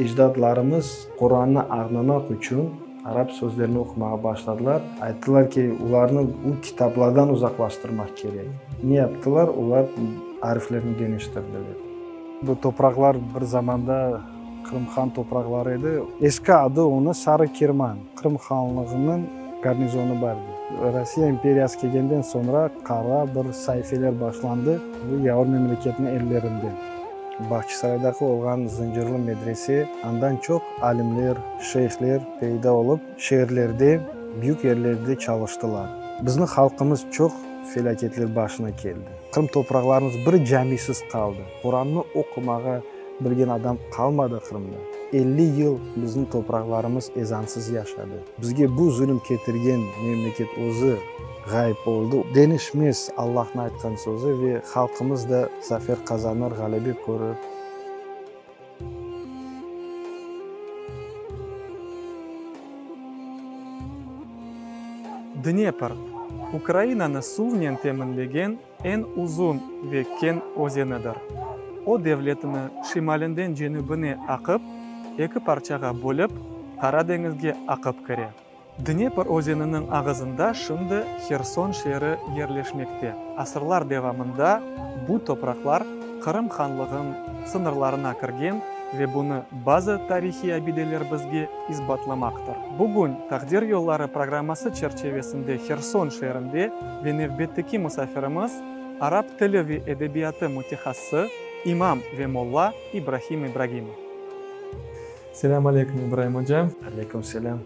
Ecdatlarımız Qurannı añlamaq içün arap sözlerini oqumağa başladılar. Ayttılar ki, olarnı bu kitaplardan uzaqlaştırmaq kerek. Ne yaptılar? Olar ariflerni deñiştirdiler. Bu topraqlar bir zamanda Qırım han topraqları edi. Eski adı onı Sarı Kirman. Qırım hanlığınıñ garnizonı bar edi. Rossiya imperiyası kelgenden soñra qara bir saifeler başlandı bu yavur memleketniñ ellerinde. Bağçasaraydaki olğan Zıncırlı medrese, andan çoq alimler, şeyhler peyda olıp, şeerlerde, büyük yerlerde çalıştılar. Bizni halqımız çoq felâketler başına keldi. Qırım topraqlarımız bir camisiz qaldı. Qurannı oqumağa bilgen adam qalmadı Qırımda. 50 yıl bizim topraqlarımız ezansız yaşadı. Bizge bu zulüm ketirgen memleket özü ğayıp oldı. Deñişmez Allahnıñ aytqan sözü ve halqımız da zafer qazanır, ğalebe körür. Dnepr, Ukrainanı suvnen teminlegen eñ uzun ve keñ özenidir. O, devletini şimalinden cenübine aqıp, eki parçağa bölip, Qara deñizge aqıp kire. Dnepr özeniniñ ağızında şimdi Herson şeeri yerleşmekte. Asırlar devamında bu topraqlar Qırım hanlığınıñ sıñırlarına kirgen ve bunı bazı tarihiy abideler bizge isbatlamaqtır. Bugün Taqdir yolları programması çerçevesinde Herson şeerinde ve nevbetteki musafirimiz, arap tili ve edebiyatı mütehassısı, imam ve molla İbrahim İbragimov. Selâm aleyküm, İbraim oca. Aleyküm selâm.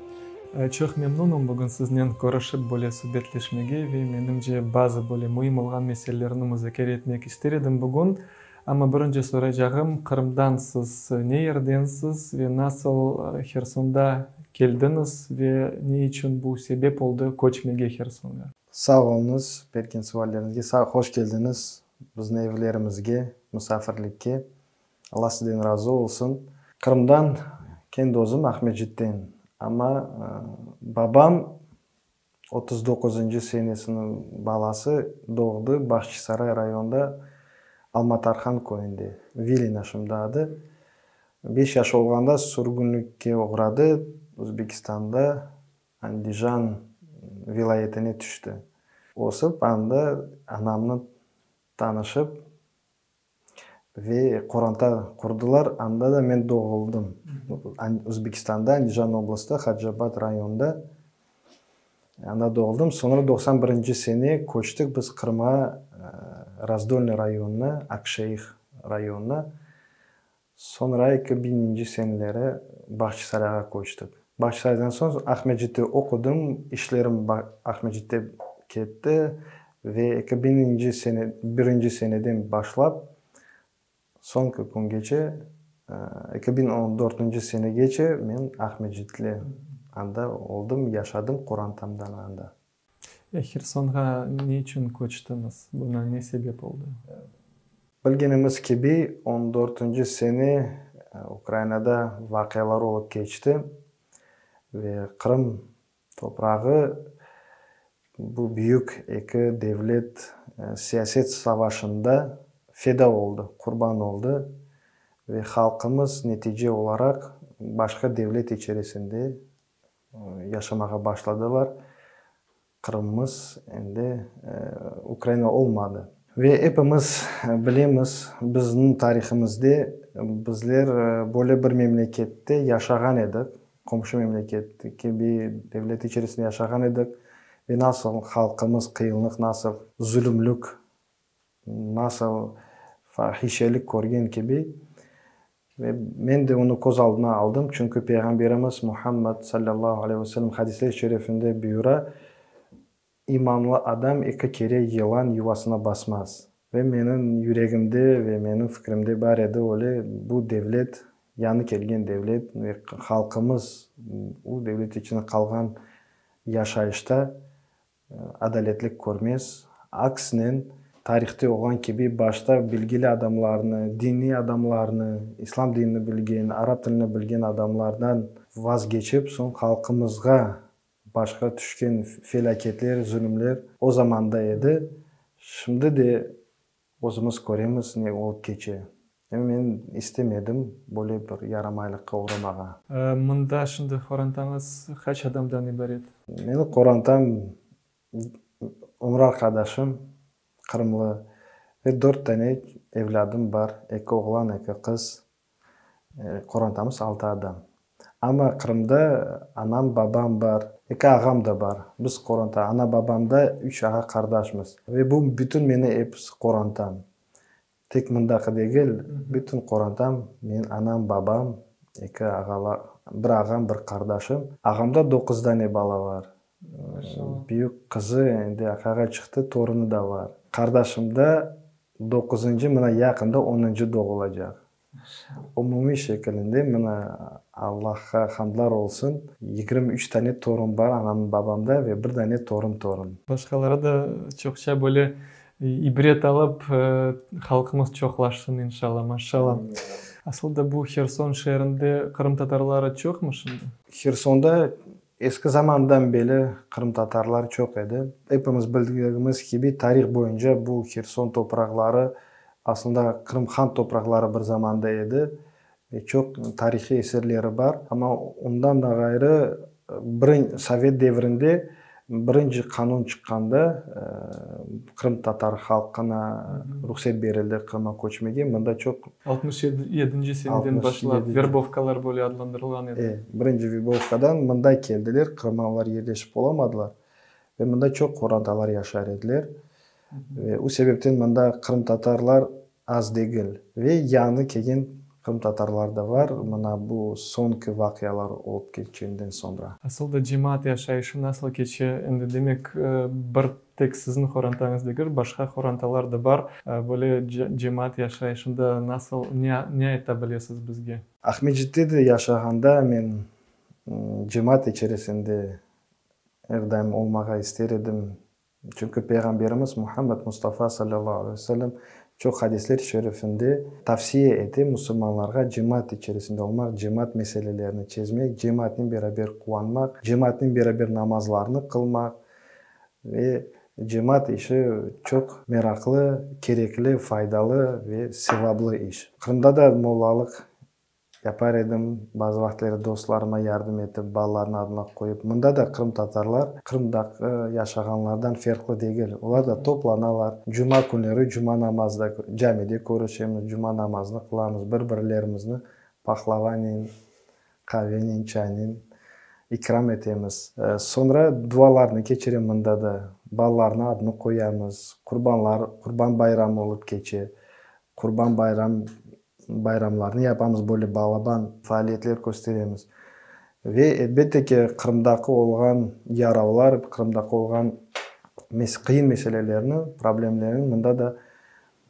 Çoq memnunım bugün siznen körüşip böyle subetleşmege ve menimce bazı böyle müim olğan meselelerni muzakere etmek ister edim bugün. Amma birinci soraycağım, Qırımdan siz ne yerdensiz ve nasıl Hersonda keldiñiz ve ne içün bu sebep oldı köçmege Hersonğa? Sağ oluñız bergen sualleriñizge. Sağ, hoş keldiñiz bizni evlerimizge, musafirlikke. Alla sizden razı olsun. Qırımdan, kendi özüm Aqmescitten. Amma babam 39-ncı senesiniñ balası, doğdı Bağçasaray rayonında Alma-Tarhan köyünde, Vilina şimdi adı. Beş yaş olğanda sürgünlikke oğradı, Özbekistanda Andijan vilâyetine tüşti. Ösip anda anamnı tanışıp ve qoranta qurdılar, anda da men doğuldım. Özbekistanda, Andijan oblastı, Hacıabad rayonında anda doğuldım. Soñra 91-nci sene köçtik biz Qırımğa, Razdolnıy rayonına, Aqşeyh rayonına. Soñra eki biñinci seneleri Bağçasarayğa köçtik. Bağçasaraydan soñ Aqmescitte oqudım, işlerim Aqmescitte ketti ve eki biñinci sene, birinci seneden başlap soñki küngece, 2014-nci senegece men Aqmescitle anda oldım, yaşadım qorantamdan anda. Hersonğa ne içün köçtiñiz? Buna ne sebep oldı? Bilgenimiz kibi, on dörtünci sene Ukrainada vaqialar olıp keçti ve Qırım toprağı bu büyük eki devlet siyaset savaşında feda oldı, qurban oldı ve halqımız netice olaraq başqa devlet içerisinde yaşamağa başladılar. Qırımımız endi Ukraina olmadı. Ve epimiz bilemiz, bizniñ tarihimizde bizler böyle bir memlekette yaşağan edik, qomşu memleket kibi devlet içerisinde yaşağan edik ve nasıl halqımız qıyınlıq, nasıl zulümlük, nasıl fahişelik körgen kibi, Ve men de onı köz aldına aldım, çünki Peyğamberimiz Muhammad, salâllahu aleyhi ve sellem, hadisler-i şerifinde buyura, İmanlı adam eki kere yılan yuvasına basmaz. Ve menim yüregimde ve menim fikrimde bar edi öyle, bu devlet, yañı kelgen devlet ve halqımız bu devlet içinde qalğan yaşayışta adaletlik körmez. Aksinen, tarihte olğan kibi, başta bilgili adamlarnı, diniy adamlarnı, İslam dinini bilgen, arap tilini bilgen adamlardan vazgeçip, soñ halqımızğa başqa tüşken felâketler, zulümler o zaman da edi. Şimdi de özümiz köremiz ne olıp keçe. Men istemedim böyle bir yaramaylıqqa oğramağa. Mında şimdi qorantañız qaç adamdan ibaret? Menim qorantam, ömür arqadaşım, qırımlı, ve dört dane evlâdım bar, eki oğlan, eki qız. Qorantamız altı adam. Amma Qırımda anam, babam bar, eki ağam da bar. Biz qoranta, ana-babamda üç ağa-qardaşmız. Ve bu bütün meni episi qorantam. Tek mındaqı degil, bütün qorantam, men, anam, babam, eki ağalar, bir ağam, bir qardaşım. Ağamda doquz dane bala bar. Büyük qızı endi aqayğa çıqtı, torunı da bar. Qardaşımda doquzıncı, mına yaqında onuncı doğulacaq. Umumiy şekilinde, mına, Allahqa hamdlar olsun, 23 dane torun bar anam, babamda ve bir dane torun-torun. Başqaları da çoqça böyle ibret alıp, halqımız çoqlaşsın, inşalla, maşalla. Asıl da bu Herson şeerinde qırımtatarları çoqmı şimdi? Hersonda eski zamandan beri qırımtatarlar çoq edi. Epimiz bildigimiz kibi, tarih boyunca bu Herson topraqları aslında Qırım han topraqları bir zamanda edi ve çoq tarihiy eserleri bar. Amma ondan da ğayrı, sovet devrinde birinci qanun çıqqanda qırımtatar halqına ruhset berildi Qırımğa köçmege. Mında çoq. 67-nci seneden başlap verbovkalar böyle adlandırılğan edi. Birinci verbovkadan mında keldiler, Qırımğa olar yerleşip olamadılar ve mında çoq qorantalar yaşar ediler. Ve o sebepten mında qırımtatarlar az degil. Ve yañı kelgen qırımtatarlar da bar, mına bu soñki vaqialar olıp keçkenden soñra. Asıl da cemaat yaşayışı nasıl keçe? Endi demek, bir tek siziñ qorantañız degil, başqa qorantalar da bar. Böyle cemaat yaşayışında nasıl, ne ayta bilesiz bizge? Aqmescitte de yaşağanda men cemaat içerisinde er daim olmağa ister edim. Çünki Peyğamberimiz Muhammed Mustafa salâllahu aleyhi ve sellem çoq hadisler şerifinde tavsiye ete musulmanlarğa cemaat içerisinde olmaq, cemaat meselelerini çezmek, cemaatnen beraber quvanmaq, cemaatnen beraber namazlarnı qılmaq ve cemaat işi çoq meraqlı, kerekli, faydalı ve sevablı iş. Qırımda da mollalıq Yapar edim, bazı vaqıtları dostlarıma yardım etip, balalarnıñ adına qoyıp. Mında da qırımtatarlar Qırımdaki yaşağanlardan ferqlı degil. Olar da toplanalar. Cuma künleri cuma namazda camide körüşemiz, cuma namazını qılamız, bir-birlerimizni pahlavanen, qavenen, çaynen ikram etemiz. Soñra dualarnı keçirem mında da, balalarnıñ adını qoyamız, qurbanlar, Qurban bayramı olıp keçe. Qurban bayram Bayramlarnı yapamız, böyle balaban faaliyetler kösteremiz. Ve, elbette ki, Qırımdaki olğan yaravlar, Qırımdaki olğan qıyın meselelerni, problemlerni mında da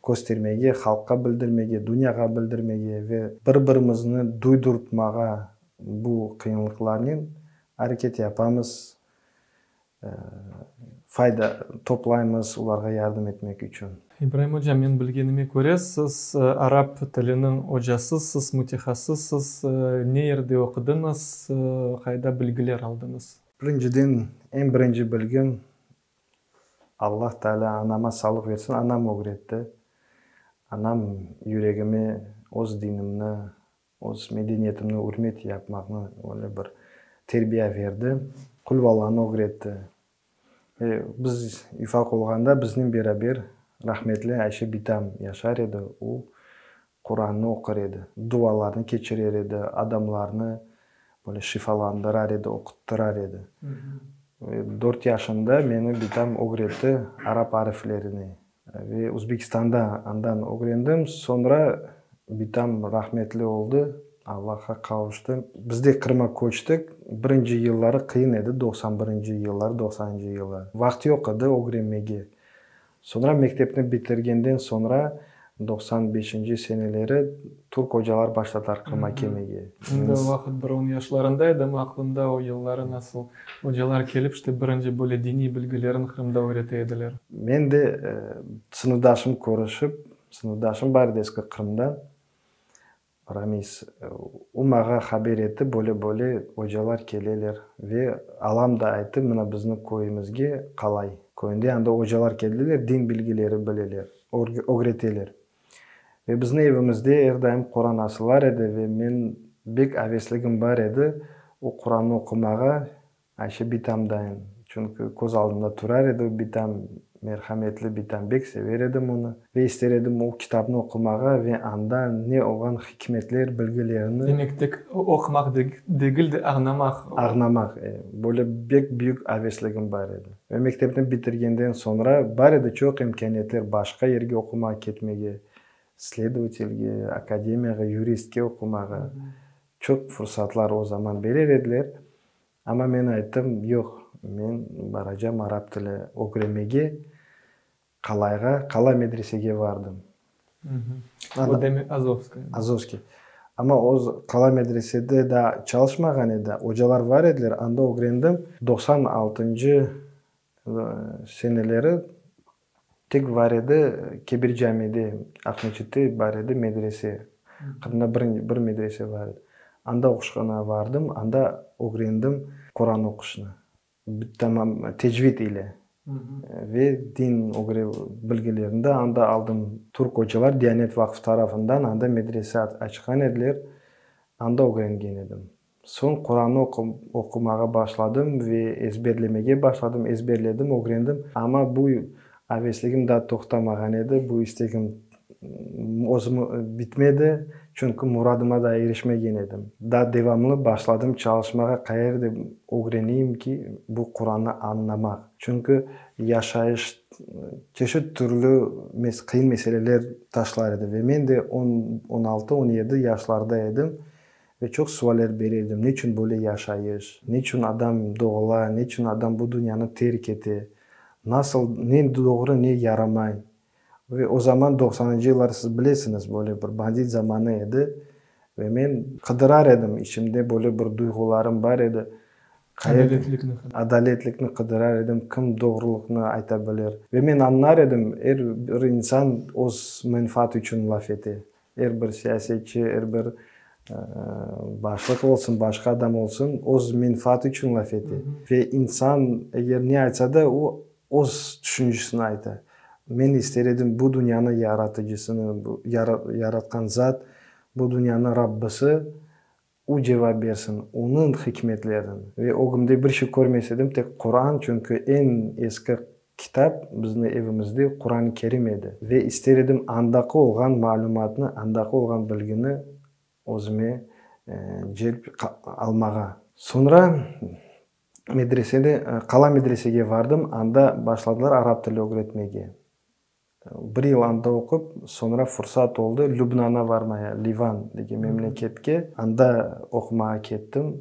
köstermege, halqqa bildirmege, dünyağa bildirmege ve bir-birimizni duydurtmağa bu qıyınlıqlarnen areket yapamız. Fayda toplaymız olarğa yardım etmek içün. İbraim oca, men bilgenime köre, siz arap tiliniñ ocasısız, mütehassıssız. Ne yerde oqudıñız, qayda bilgiler aldıñız? Birinciden, eñ birinci bilgim, Allah Taalâ anama sağlıq versin, anam ögretti. Anam yüregime öz dinimni, Öz medeniyetimni ürmet yapmaqnı öyle bir terbiya berdi. Qulvallanı ögretti. Ve biz ufaq olğanda biznen beraber rahmetli Ayşe bitam yaşar edi. O, Qurannı oqur edi, dualarnı keçirer edi, adamlarnı böyle şifalandırar edi, oquttırar edi. Ve dört yaşımda meni bitam ögretti arap ariflerini. Ve Özbekistanda andan ögrendim. Soñra bitam rahmetli oldı, Allahqa qavuştı. Biz de Qırım'a köçtik. Birinci yılları qıyın edi, 91-nci yılları, doqsanıncı yılları. Vaqıt yoq edi ögrenmege. Soñra mektepni bitirgenden soñra, 95-nci seneleri türk ocalar başladılar Qırım'a kelmege. Endi o vaqıt bir on yaşlarında edim, aqlımda o yılları nasıl Ocalar kelip, işte, birinci böyle diniy bilgilerin Qırımda öğrete ediler. Men de sınıfdaşım körüşip, sınıfdaşım bar edi eski Qırımdan, Ramiz, o mağa haber etti, böyle-böyle ocalar keleler ve alam da ayttı, mına bizni köyümizge, Qalay köyünde, anda ocalar keldiler, din bilgileri bileler, ögreteler. Ve bizni evimizde er daim Quran asılar edi ve men bek avesligim bar edi o Qurannı oqumağa, Ayşe bitamdayın, çünki köz aldımda turar edi o bitam, merhametli bitam, bek sever edim onı ve ister edim o kitapnı oqumağa ve anda ne olğan hikmetler, bilgilerni. Demek, tek oqumaq degil de, añlamaq. Añlamaq, e. Böyle bek büyük avesligim bar edi. Ve mektepni bitirgenden soñra bar edi çoq imkâniyetler başqa yerge oqumağa ketmege, sledovatelge, akademiyağa, yuristke oqumağa. Çoq fursatlar o zaman berer ediler. Amma men ayttım, yoq, men baracam arap tili ögrenmege, Qalayğa, Qalay medresege vardım. O demek Azovskaya. Azovskiy. Amma o Qalay medresede daa çalışmağan edi, ocalar bar ediler, anda ögrendim. 96-ncı seneleri tek bar edi Kebir camide, Aqmeçitte bar edi medrese. Qırımda bir medrese bar edi. Anda oquşqana vardım, anda ögrendim Quran oquşnı. Tamam tecvid ile ve din bilgilerini de anda aldım. Türk ocalar Diyanet Vaqfı tarafından anda medrese açqan ediler, anda ögrengen edim. Soñ Qurannı oqumağa başladım ve ezberlemege başladım, ezberledim, ögrendim. Amma bu avesligim daa toqtamağan edi, bu istegim özüm bitmedi, çünki muradıma daa irişmegen edim. Daa devamlı başladım çalışmağa, qayerde ögreneyim ki, bu Qurannı añlamaq. Çünki yaşayış çeşit türlü qıyın meseleler taşlar edi ve men de on, 16, 17 yaşlarda edim. Ve çoq sualler bere edim, neçün böyle yaşayış, neçün adam doğula, neçün adam bu dünyanı terk ete, nasıl, ne doğru, ne yaramay. Ve o zaman, doqsanıncı yıllar, siz bilesiñiz, böyle bir bandit zamanı edi. Ve men qıdırar edim, içimde böyle bir duyğularım bar edi. Adaletlikni. Adaletlikni qıdırar edim, kim doğrulıqnı ayta bilir. Ve men añlar edim, er bir insan öz menfaatı içün laf ete. Er bir siyasetçi, er bir başlıq olsun, başqa adam olsun, öz menfaatı içün laf ete. Ve insan eger ne aytsa da, o, öz tüşüncisini ayta. Men ister edim bu dünyanı yaratıcısını, bu yaratqan zat, bu dünyanı Rabbisi, o cevap bersin, onıñ hikmetlerini. Ve ögümde bir şey körmez edim, tek Quran, çünki eñ eski Kitap bizni evimizde Quran-ı Kerim edi ve ister edim andaqı olğan malümatnı, andaqı olğan bilgini özüme celp almağa. Soñra medresede, Qala medresege vardım, anda başladılar arap tili ögretmege. Bir yıl anda oqup, soñra fursat oldı Lübnana varmaya, Livan degen memleketke, anda oqumağa kettim.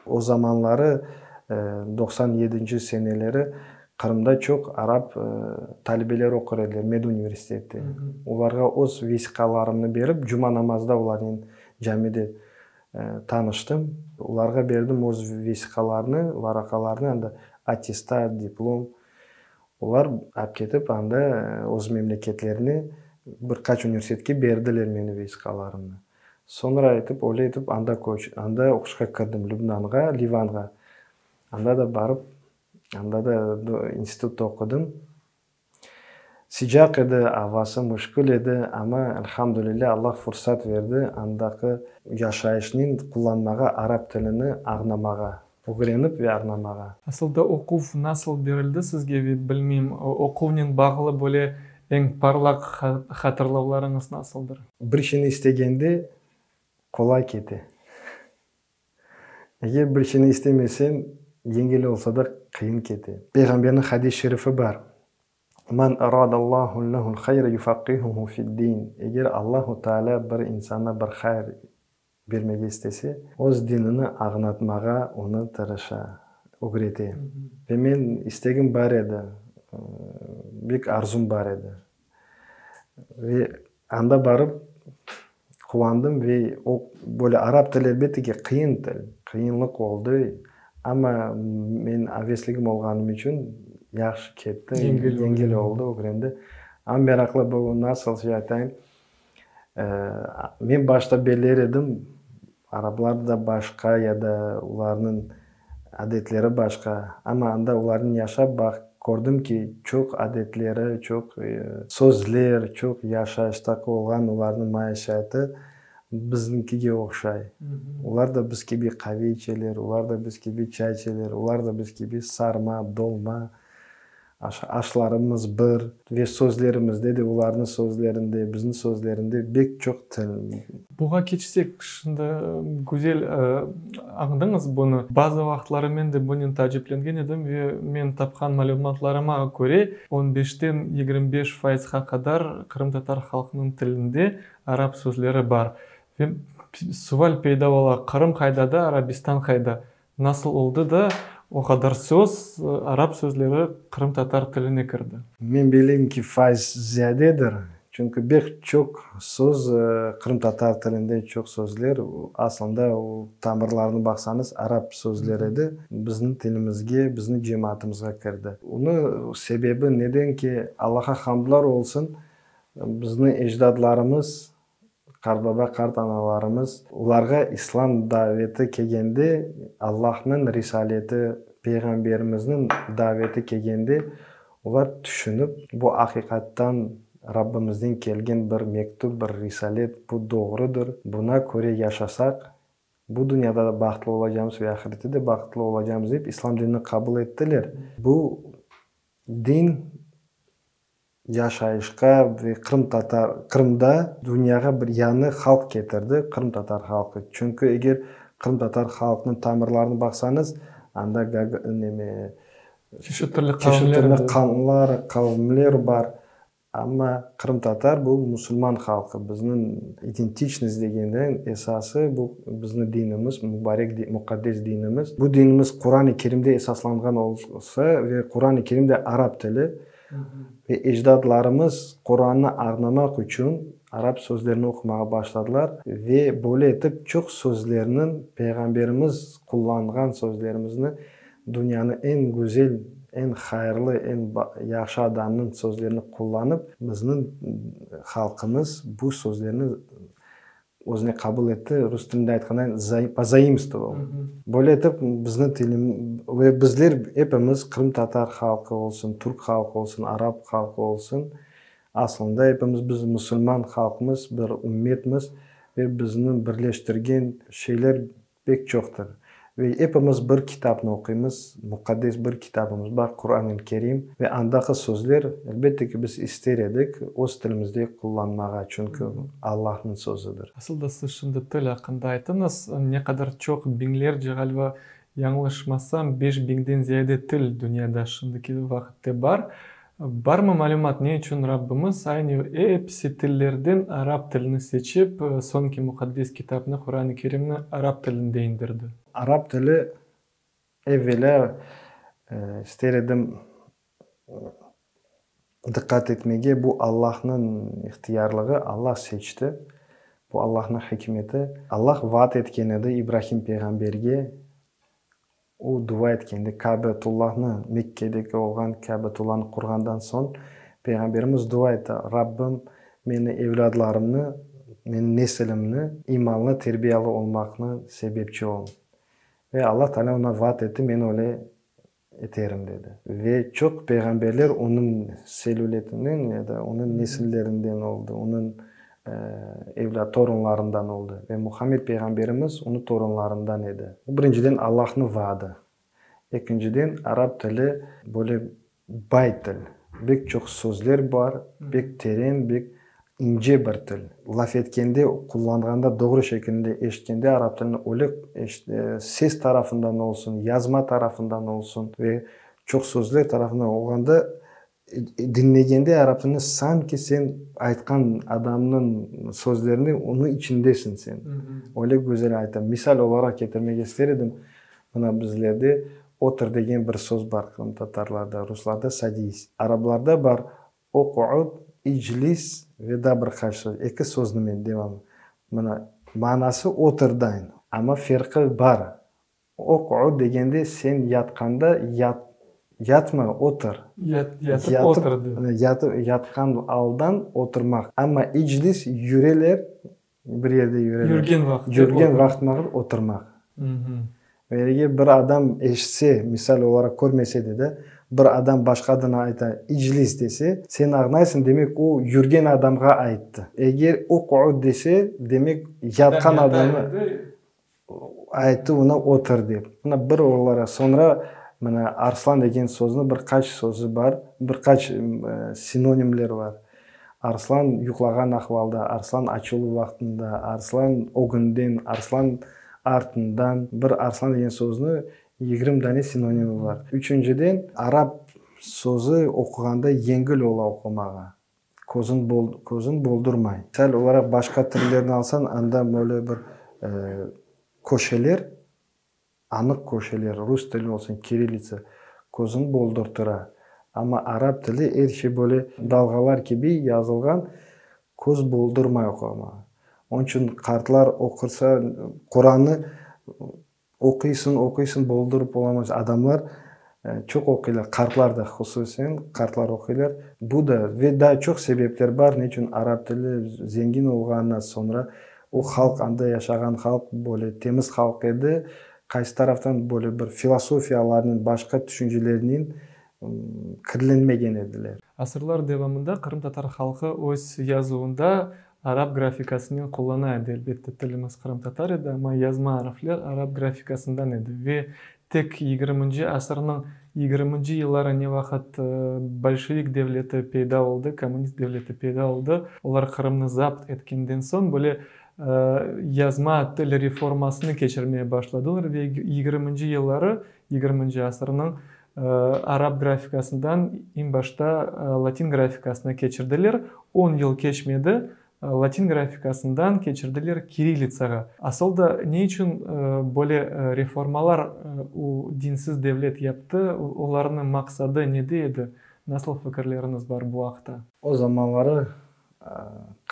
O zamanları, 97-nci seneleri, Qırımda çoq arap talebeler oqur ediler meduniversitette. Olarğa öz vesiqalarımnı berip, cuma namazda olarnen camide tanıştım. Olarğa berdim öz vesiqalarnı, varaqalarnı, anda attestat, diplom. Olar ap ketip anda öz memleketlerine bir qaç universitetke berdiler meni vesiqalarımnı. Soñra etip, öyle etip anda köç, anda oquşqa kirdim, Lübnanğa, Livanğa. Anda da barıp, anda da institutta oqudım. Sıcaq edi, avası müşkül edi, amma, elhamdülilâ, Alla fursat berdi andaqı yaşayışnen qullanmağa, arap tilini añlamağa, ögrenip ve añlamağa. Asıl da oquv nasıl berildi sizge ve bilmeyim, oquvnen bağlı böyle eñ parlaq hatırlavlarıñız nasıldır? Bir şeyni istegende qolay kete. Eger bir şeyni istemeseñ, yengil olsa da, qıyın kete. Peyğamberniñ hadis-i şerifi bar, Men aradallahu lehu'l hayra yufaqqihuhu fi'd-din, Eger Allahu Teala bir insana bir hayır bermege istese, öz dinini añlatmağa onı tırışa, ögrete. Ve men istegim bar edi, bek arzum bar edi. Ve anda barıp quvandım ve o, böyle arap tili, elbette ki, qıyın til, qıyınlıq oldı, amma men avesligim olğanım içün yahşı ketti, yengil oldı, ögrendi. Amma meraqlı bu, nasıl şey aytayım, Men başta beller edim, araplar da başqa ya da olarnıñ adetleri başqa, amma anda olarnen yaşap baq. Kördim ki, çoq adetleri, çoq sözler, çoq yaşayıştaki olğan olarnıñ maişayatı bizniñkige oqşay. Olar da biz kibi qave içeler, olar da biz kibi çay içeler, olar da biz kibi sarma, dolma, aşlarımız bir ve sözlerimizde de olarnıñ sözlerinde, bizniñ sözlerinde bek çoq til. Buğa keçsek, şimdi güzel añdıñız bunı. Bazı vaqıtları men de bunen taaciplengen edim ve men tapqan malümatlarıma köre, on beşten 25 fayızğa qadar qırımtatar halqınıñ tilinde arap sözleri bar. Ve sual peyda ola, Qırım qayda da, Arabistan qayda? Nasıl oldı da, o qadar söz, arap sözleri qırımtatar tiline kirdi? Men bileyim ki, fayız ziyadedir, çünki bek çoq söz qırımtatar tilinde çoq sözler, aslında o tamırlarını baqsañız, arap sözleri edi, bizni tilimizge, bizni cemaatımızğa kirdi. Onı sebebi neden ki, Allaha hamdlar olsun, bizni ecdadlarımız, qartbaba, qartanalarımız, olarğa İslam daveti kelgende, Allahnıñ risaleti, Peyğamberimizniñ daveti kelgende, olar tüşünip, bu aqiqattan Rabbimizden kelgen bir mektüp, bir risalet, bu doğrudır, buna köre yaşasaq, bu dünyada da bahtlı olacamız ve ahirette de bahtlı olacamız dep İslam dinini qabul ettiler. Bu din yaşayışqa ve qırımtatar, Qırımda dünyağa bir yañı halq ketirdi, qırımtatar halqı. Çünki eger qırımtatar halqınıñ tamırlarını baqsañız, anda neme, çeşit türlü çeşit türlü qanlar, qavimler bar. Amma qırımtatar bu musulman halqı. Bizniñ identiçnost degende esası bu bizni dinimiz, mubarek, muqaddes dinimiz. Bu dinimiz Quran-ı Kerimde esaslanğan olsa ve Quran-ı Kerim de arap tili ve ecdatlarımız Qurannı añlamaq içün arap sözlerini oqumağa başladılar ve böyle etip çoq sözlerniñ Peyğamberimiz qullanğan sözlerimizni dünyanıñ eñ güzel, eñ hayırlı, eñ yahşı adamnıñ sözlerini qullanıp, bizniñ halqımız bu sözlerni özüne qabul etti, rus tilinde aytqanda, pozaimstvovал. Böyle etip, bizni tilim ve bizler epimiz, qırımtatar halqı olsun, türk halqı olsun, arap halqı olsun, aslında epimiz biz musulman halqmız, bir ümmetmiz ve bizni birleştirgen şeyler pek çoqtır. Ve epimiz bir kitapnı oquymız, muqaddes bir kitabımız bar, Quran-ı Kerim, ve andaki sözler, elbette ki, biz ister edik öz tilimizde qullanmağa, çünki Allahnıñ sözüdir. Asıl da siz şimdi til aqqında ayttıñız, ne qadar çoq, biñlerce, ğaliba, yañlışmasam, 5000-den ziyade til dünyada şimdiki vaqıtte bar. Barmı malümat, ne içün Rabbimiz aynı episi tillerden arap tilini seçip, soñki muqaddes kitapnı, Quran-ı Kerimni arap tilinde indirdi? Arap tili, evelâ, ister edim diqqat etmege, bu Allahnıñ ihtiyarlığı, Allah seçti, bu Allahnıñ hikmeti. Allah vaat etken edi İbrahim peyğamberge, o dua etkende, Kâbetullahnı, Mekkedeki olğan Kâbetullahnı qurğandan soñ, Peyğamberimiz dua etti, Rabbim, meni evlâdlarımnı, meni nesilimni imanlı, terbiyalı olmaqnı sebepçi ol. Ve Alla Taalâ oña vaat etti, Men öyle eterim, dedi. Ve çoq peyğamberler onıñ selületinden ya da onıñ nesillerinden oldı, onıñ evlât, torunlarından oldı. Ve Muhammed peyğamberimiz onıñ torunlarından edi. Bu, birinciden, Allahnıñ vaadı. Ekinciden, arap tili böyle bay til. Bek çoq sözler bar, bek teren, bek ince bir til. Laf etkende, qullanğanda, doğru şekilde eşitkende arap tilini öyle ses tarafından olsun, yazma tarafından olsun ve çoq sözler tarafından olğanda, diñlegende arap tilini sanki sen aytqan adamnıñ sözlerini onıñ içindesiñ sen. Öyle güzel ayta. Misal olaraq ketirmege ister edim, mına bizlerde otur degen bir söz bar qırımtatarlarda, ruslarda sadis. Araplarda bar uqud, iclis ve daa bir qaç söz. Eki sözni men devam. Mına manası oturdayın, amma ferqı bar. Uqud degende sen yatqanda yat, yatma, otur. Yatıp otur de. Yatıp, yatqan aldan oturmaq. Amma iclis yüreler, bir yerde yüreler. Yürgen vaqıt. Yürgen vaqıt oturmaq. Ve eger bir adam eşitse, misal olaraq körmese de, da, Bir adam başqa adına ayta, iclis dese, sen añlaysıñ, demek, o yürgen adamğa ayttı. Eger uq'ud dese, demek, yatqan adamı ayttı, ona otur dep. Mına bir olaraq. Soñra, mına arslan degen sözni bir qaç sözü bar, bir qaç sinonimler bar. Arslan yuqlağan ahvalda, arslan açuvlı vaqtında, arslan ögünden, arslan artından, bir arslan degen sözni 20 dane sinonimi bar. Üçünciden, arap sözü oquğanda yengil ola oqumağa, közün közün boldurmay. Misal olaraq, başqa tillerni alsañ, anda böyle bir köşeler, anıq köşeler, rus tili olsun, kirillitsa, közün boldurtıra. Amma arap tili er şey böyle dalğalar kibi yazılğan, köz boldurmay oqumağa. Onıñ içün qartlar oqursa, Qurannı oquysıñ, oquysıñ, boldurıp olamaysıñ. Adamlar çoq oquylar, qartlar da hususen, qartlar oquylar. Bu da ve daa çoq sebepler bar, ne içün arap tili zengin olğanına soñra o halq, anda yaşağan halq böyle temiz halq edi, qaysı taraftan böyle bir filosofiyalarnen, başqa tüşüncelernen kirlenmegen ediler. Asırlar devamında qırımtatar halqı öz yazuvında arap grafikasınen qullana edi. Elbette, tilimiz qırımtatar edi, amma yazma arfler arap grafikasından edi. Ve tek yigirminci asırnıñ yigirminci yılları ne vaqıt bolşevik devleti peyda oldı, kommunist devleti peyda oldı, olar Qırımnı zapt etkenden soñ böyle yazma til reformasını keçirmeye başladılar ve yigirminci yılları, yigirminci asırnıñ arap grafikasından eñ başta latin grafikasına keçirdiler. 10 yıl keçmedi, latin grafikasından keçirdiler kirillitsağa. Asıl da ne içün böyle reformalar o dinsiz devlet yaptı, olarnıñ maqsadı nede edi? Nasıl fikirleriñiz bar bu aqta? O zamanları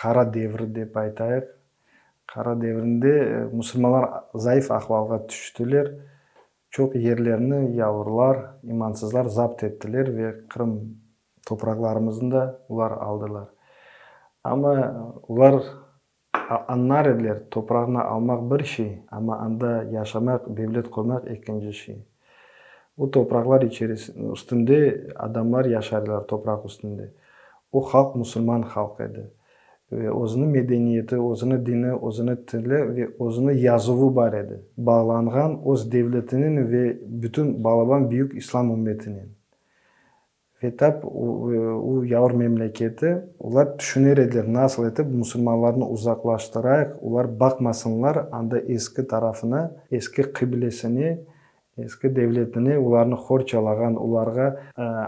qara devir dep aytayıq. Qara devrinde musulmanlar zayıf ahvalğa tüştiler. Çoq yerlerni yavurlar, imansızlar zapt ettiler ve Qırım topraqlarımıznı da olar aldılar. Amma olar añlar ediler, topraqnı almaq bir şey, amma anda yaşamaq, devlet qurmaq ekinci şey. O topraqlar üstünde adamlar yaşar ediler, topraq üstünde. O halq musulman halq edi. Ve özüniñ medeniyeti, özüniñ dini, özüniñ tili ve özüniñ yazuvı bar edi. Bağlanğan öz devletinen ve bütün balaban büyük islam ümmetinen. Ve tap o yavur memleketi, olar tüşüner ediler, nasıl etip musulmanlarnı uzaqlaştırayıq, olar baqmasınlar anda eski tarafına, eski qıblesine, eski devletine, olarnı qorçalağan, olarğa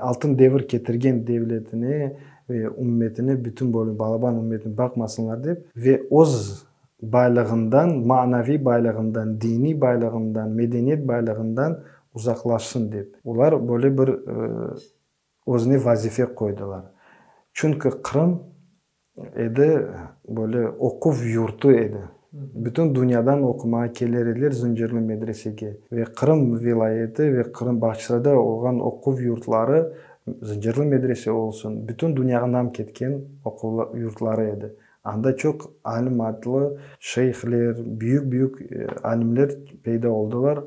altın devir ketirgen devletine ve ümmetine, bütün böyle balaban ümmetine baqmasınlar dep, ve öz baylığından, manaviy baylığından, diniy baylığından, medeniyet baylığından uzaqlaşsın dep. Olar böyle bir özüne vazife qoydılar. Çünki Qırım edi böyle oquv yurtu edi. Bütün dünyadan oqumağa keler ediler Zıncırlı medresege. Ve Qırım vilâyeti ve Qırım Bağçasarayda olğan oquv yurtları, Zıncırlı medrese olsun, bütün dünyağa nam ketken oquv yurtları edi. Anda çoq alim adlı şeyhler, büyük-büyük alimler peyda oldılar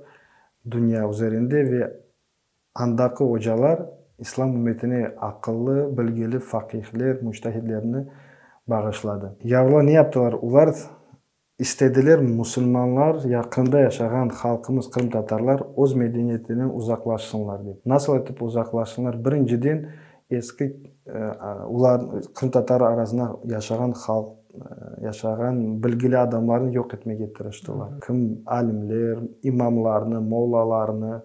dünya üzerinde ve andaki ocalar İslam ümmetine aqıllı, bilgili faqihler, müctehidlerni bağışladı. Yavrular ne yaptılar? Olar istediler musulmanlar, yaqında yaşağan halqımız qırımtatarlar öz medeniyetinden uzaqlaşsınlar dep. Nasıl etip uzaqlaşsınlar? Birinciden, eski olar qırımtatar arasında yaşağan halq, yaşağan bilgili adamlarnı yoq etmege tırıştılar. Kim alimler, imamlarnı, mollalarnı,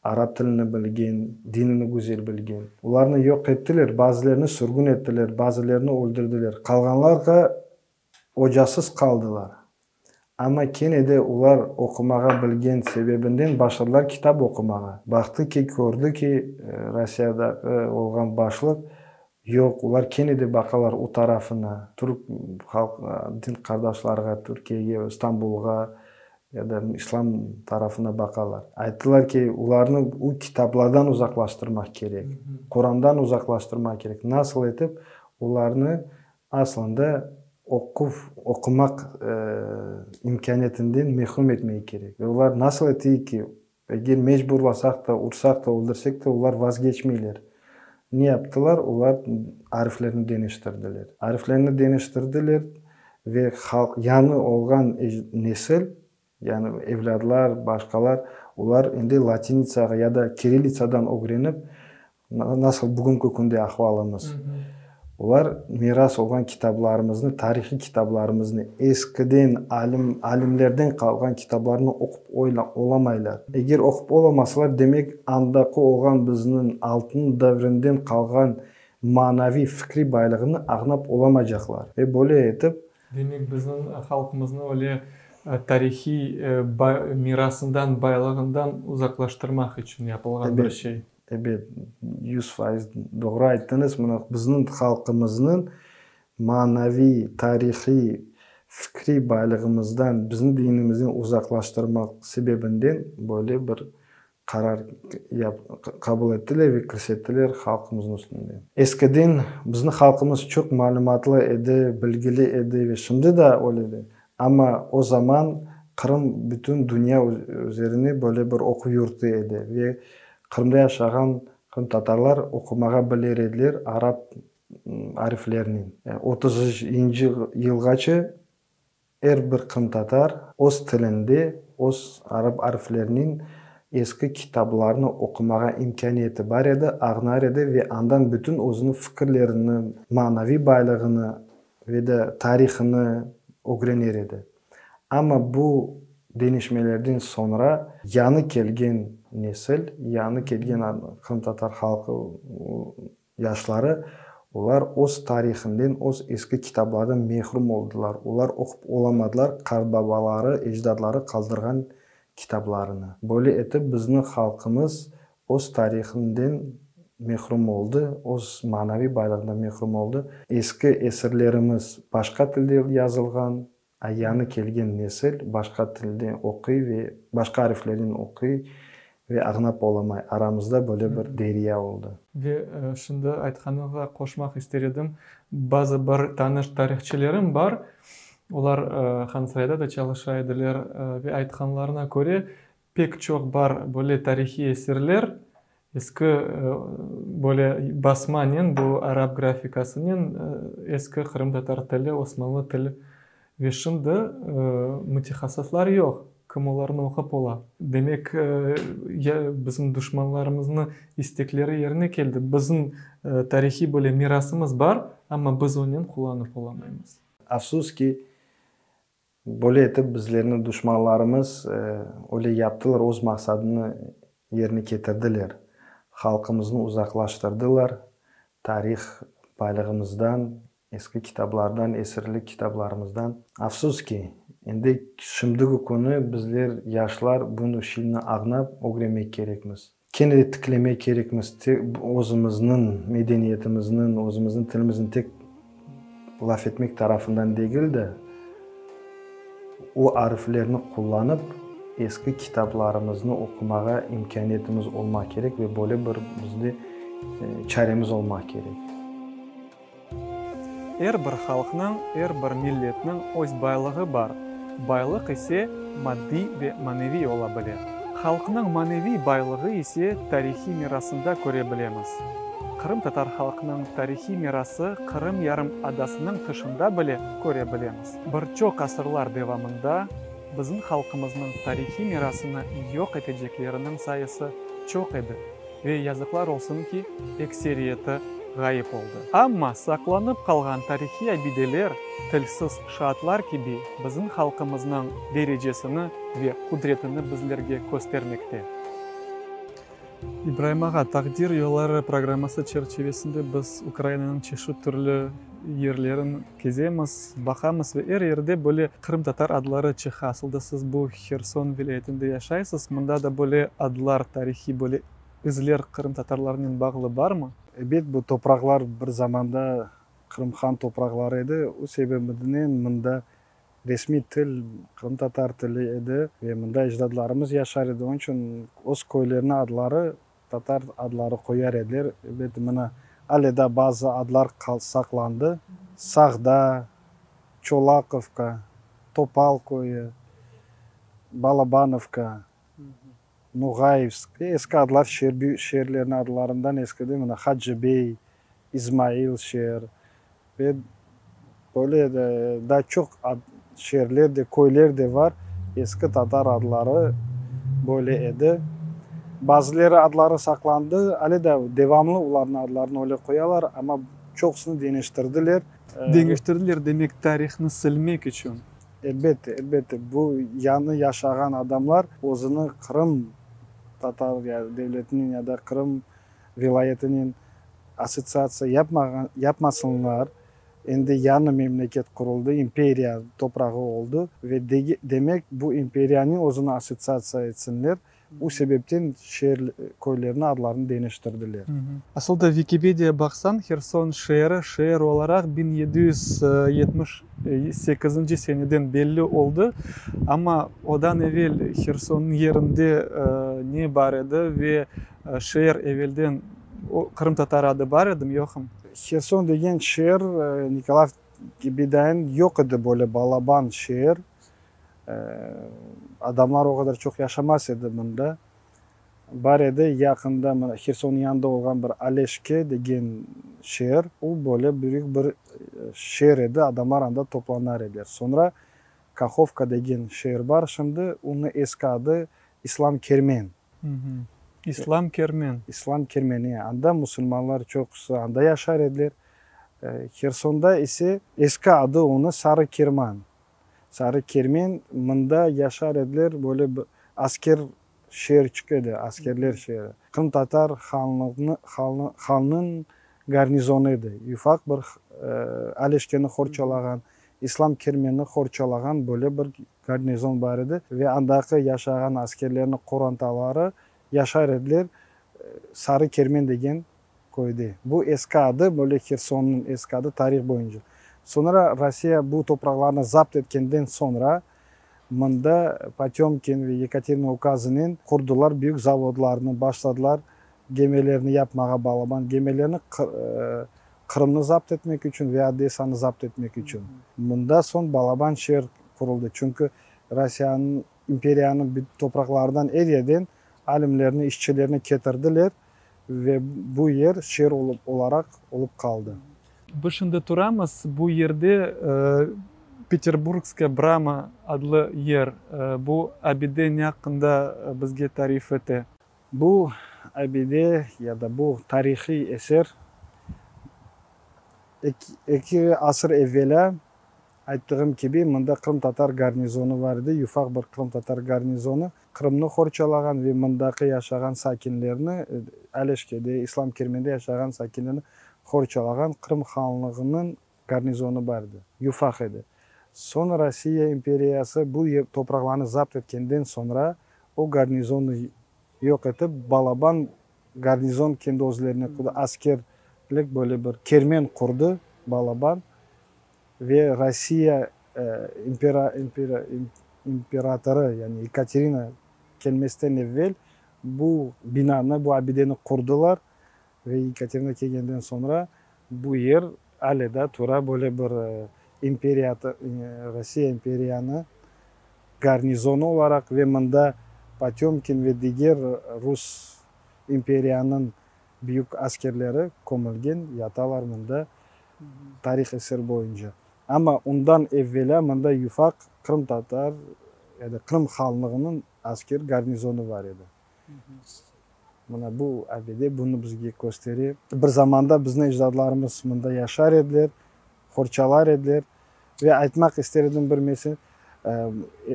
arap tilini bilgen, dinini güzel bilgen. Olarnı yoq ettiler, bazılarını sürgün ettiler, bazılarını öldürdiler. Qalğanlarğa ocasız qaldılar. Amma kene de olar oqumağa bilgen sebebinden başladılar kitap oqumağa. Baqtı ki, kördi ki, Rossiyada olğan başlıq, yoq, olar kene de baqalar o tarafına, türk halq, din qardaşlarğa, Türkiyege, İstanbulğa ya da İslam tarafına baqalar. Ayttılar ki, olarnı o kitaplardan uzaqlaştırmaq kerek, Qurandan uzaqlaştırmaq kerek. Nasıl etip olarnı aslında oquv, oqumaq imkâniyetinden mehrum etmek kerek. Ve olar nasıl eteyik ki? Eger mecburlasaq da, ursaq da, öldürsek de, olar vazgeçmeyler. Ne yaptılar? Olar ariflerni deñiştirdiler. Ariflerni deñiştirdiler ve halq, yañı olğan nesil, yani evlâdlar, başqalar, olar endi latinitsağa ya da kirillitsadan ögrenip, nasıl bugünki künde ahvalımız, olar miras olğan kitablarımıznı, tarihiy kitablarımıznı, eskiden alim, alimlerden qalğan kitablarnı oqup olamaylar. Eger oqup olamasalar, demek, andaki olğan bizniñ altın devrinden qalğan manaviy, fikriy baylığını añlap olamaycaqlar. Ve böyle etip, Demek, bizim halqımıznı öyle tarihiy mirasından, baylığından uzaqlaştırmaq içün yapılğan bir şey. Ebet, 100% doğru ayttıñız. Mına bizniñ halqımıznıñ manaviy, tarihiy, fikriy baylığımızdan, bizni dinimizden uzaqlaştırmaq sebebinden böyle bir qarar qabul ettiler ve kirsettiler halqımıznıñ üstünde. Eskiden bizni halqımız çoq malümatlı edi, bilgili edi ve şimdi de öyle. Amma o zaman Qırım bütün dünya üzerine böyle bir oquv yurtu edi ve Qırımda yaşağan qırımtatarlar oqumağa bilir ediler arap ariflerinen. 30-ıncı yılğaçı er bir qırımtatar öz tilinde, öz arap ariflerinen eski kitablarnı oqumağa imkâniyeti bar edi, añlar edi ve andan bütün özüniñ fikirlerini, manaviy baylığını ve de tarihını ögrener edi. Amma bu deñişmelerden soñra yañı kelgen nesil, yañı kelgen qırımtatar halqı yaşları, olar öz tarihinden, öz eski kitablardan mehrum oldılar. Olar oqup olamadılar qartbabaları, ecdatları qaldırğan kitablarını. Böyle etip bizni halqımız öz tarihinden mehrum oldı, öz manaviy baylığından mehrum oldı. Eski eserlerimiz başqa tilde yazılğan, a yañı kelgen nesil başqa tilde oquy ve başqa ariflernen oquy ve añlap olamay. Aramızda böyle bir derya oldı. Ve şimdi aytqanıñızğa qoşmaq ister edim. Bazı bir tanış tarihçilerim bar, olar Hansarayda da çalışa ediler ve aytqanlarına köre, pek çoq bar böyle tarihiy eserler, eski böyle basmanen, bu arap grafikasınen, eski qırımtatar tili, osmanlı tili. Ve şimdi mütehassıslar yoq, kim olarnı oqup ola. Demek, ya bizim duşmanlarımıznı istekleri yerine keldi. Bizim tarihiy böyle mirasımız bar, amma biz onen qullanıp olamaymız. Afsus ki, böyle etip bizlerni duşmanlarımız öyle yaptılar, öz maqsadını yerine ketirdiler. Halqımıznı uzaqlaştırdılar tarih baylığımızdan, eski kitablardan, esirlik kitablarımızdan. Afsus ki, endi şimdiki künü bizler, yaşlar, bunı şeyni añlap ögrenmek kerekmiz. Kene de tiklemek kerekmiz özümizniñ medeniyetimizniñ, özümizniñ tilimizniñ tek laf etmek tarafından degil de, o ariflerni qullanıp, eski kitablarımıznı oqumağa imkâniyetimiz olmaq kerek ve böyle bir bizde çaremiz olmaq kerek. Er bir halqnıñ, er bir milletniñ öz baylığı bar. Baylıq ise maddiy ve maneviy ola bile. Halqnıñ maneviy baylığı ise tarihiy mirasında köre bilemiz. Qırımtatar halqnıñ tarihiy mirası Qırım yarım adasınıñ tışında bile köre bilemiz. Bir çoq asırlar devamında bizim halqımıznıñ tarihiy mirasını yoq etecekleriniñ sayısı çoq edi ve yazıqlar olsun ki, ekseriyeti ğayıp oldı. Amma saqlanıp qalğan tarihiy abideler tilsiz şaatlar kibi bizim halqımıznıñ derecesini ve qudretini bizlerge köstermekte. İbraim ağa, Taqdir yolları programması çerçivesinde biz Ukrainanıñ çeşit türlü yerlerin kezemiz, baqamız ve er yerde böyle qırımtatar adları çıqa. Asılda siz bu Herson vilâyetinde yaşaysız, mında da böyle adlar, tarihiy böyle izler qırımtatarlarnen bağlı barmı? Ebet, bu topraqlar bir zamanda Qırım han topraqları edi. O sebebinen mında resmiy til qırımtatar tili edi ve mında ecdadlarımız yaşar edi. Onıñ içün öz köyleriniñ adları tatar adları qoyar ediler. Ebet, mına ale da bazı adlar saqlandı. Sağda, Çolaqovka, Topal köyü, Balabanovka. Noğayevsk, eski adlar şeer, büyük şeerlerniñ adlarından eskiden mına Hacıbey, İzmail şeer ve böyle daa çoq ad, şeerler de, köyler de bar, eski tatar adları böyle edi. Bazıları adları saqlandı, ale de devamlı olarnıñ adlarını öyle qoyalar, amma çoqusını deñiştirdiler. Deñiştirdiler, demek, tarihnı silmek içün. Elbette, elbette, bu yañı yaşağan adamlar özüni Qırım tatar devletinen ya da Qırım vilâyetinen assotsiatsiya yapmağan, yapmasınlar, endi yañı memleket quruldı, imperiya toprağı oldı ve demek, bu imperiyanen özüni assotsiatsiya etsinler, bu sebepten şeer, köylerniñ adlarını deñiştirdiler. Asıl da Vikipediya baqsañ, Herson şeeri şeer olaraq 1778 seneden belli oldı, amma odan evel Hersonnıñ yerinde ne bar edi ve şeer evelden qırımtatar adı bar edimi, yoqmı? Herson degen şeer Nikolay kibi dayın yoq edi, böyle balaban şeer. Adamlar o qadar çoq yaşamaz edi mında. Bar edi yaqında mına Hersonnıñ yanında olğan bir Aleşke degen şeer, o böyle büyük bir şeer edi, adamlar anda toplanar ediler. Soñra Kahovka degen şeer bar şimdi, onıñ eski adı İslam Kermen. İslam Kermen. İslam Kermen, e, anda musulmanlar çoqusı anda yaşar ediler. Hersonda ise eski adı onı Sarı Kerman. Sarı Kermen, mında yaşar ediler, böyle bir asker şeerçik edi, askerler şeeri. Qırımtatar hanlığını, hanınıñ garnizonı edi. Ufaq bir Aleşkeni qorçalağan, İslam Kermenni qorçalağan böyle bir garnizon bar edi ve andaki yaşağan askerlerniñ qorantaları yaşar ediler Sarı Kermen degen köyde. Bu eski adı, böyle Hersonnıñ eski adı tarih boyunca. Soñra Rossiya bu topraqlarnı zapt etkenden soñra mında Potemkin ve Yekaterina ukazınen qurdılar büyük zavodlarnı, başladılar gemilerni yapmağa, balaban gemilerni Qırımnı zapt etmek içün ve Odessanı zapt etmek içün. Mında soñ balaban şeer quruldı, çünki Rossiyanıñ, imperiyanıñ topraqlarından er yerden alimlerni, işçilerni ketirdiler ve bu yer şeer olaraq olıp qaldı. Biz şimdi turamız bu yerde Peterburgskaya brama adlı yer. Bu abide ne aqqında bizge tarif ete? Bu abide ya da bu tarihiy eser eki asır evvelâ, ayttığım kibi, mında qırımtatar garnizonı bar edi, yufaq bir qırımtatar garnizonı Qırımnı qorçalağan ve mındaki yaşağan sakinlerni, Aleşkede, İslam Kermende yaşağan sakinlerni qorçalağan Qırım hanlığınıñ garnizonı bar edi, yufaq edi. Soñ Rossiya imperiyası bu topraqlarnı zapt etkenden soñra o garnizonnı yoq etip, balaban garnizon kendi özlerine qurdı, askerlik böyle bir kermen qurdı, balaban, ve Rossiya imperatorı, yani Yekaterina kelmezden evvel bu binanı, bu abideni qurdılar ve Yekaterina kelgenden soñra bu yer ale da tura, böyle bir Rossiya imperiyanı garnizonı olaraq ve mında Potemkin ve diger rus imperiyanıñ büyük askerleri kömülgen, yatalar mında tarih eser boyunca. Amma ondan evvelâ mında yufaq qırımtatar ya da Qırım hanlığınıñ asker garnizonı bar edi. Mına bu abide bunı bizge köstere. Bir zamanda bizni ecdadlarımız mında yaşar ediler, qorçalar ediler. Ve aytmaq ister edim bir mesele,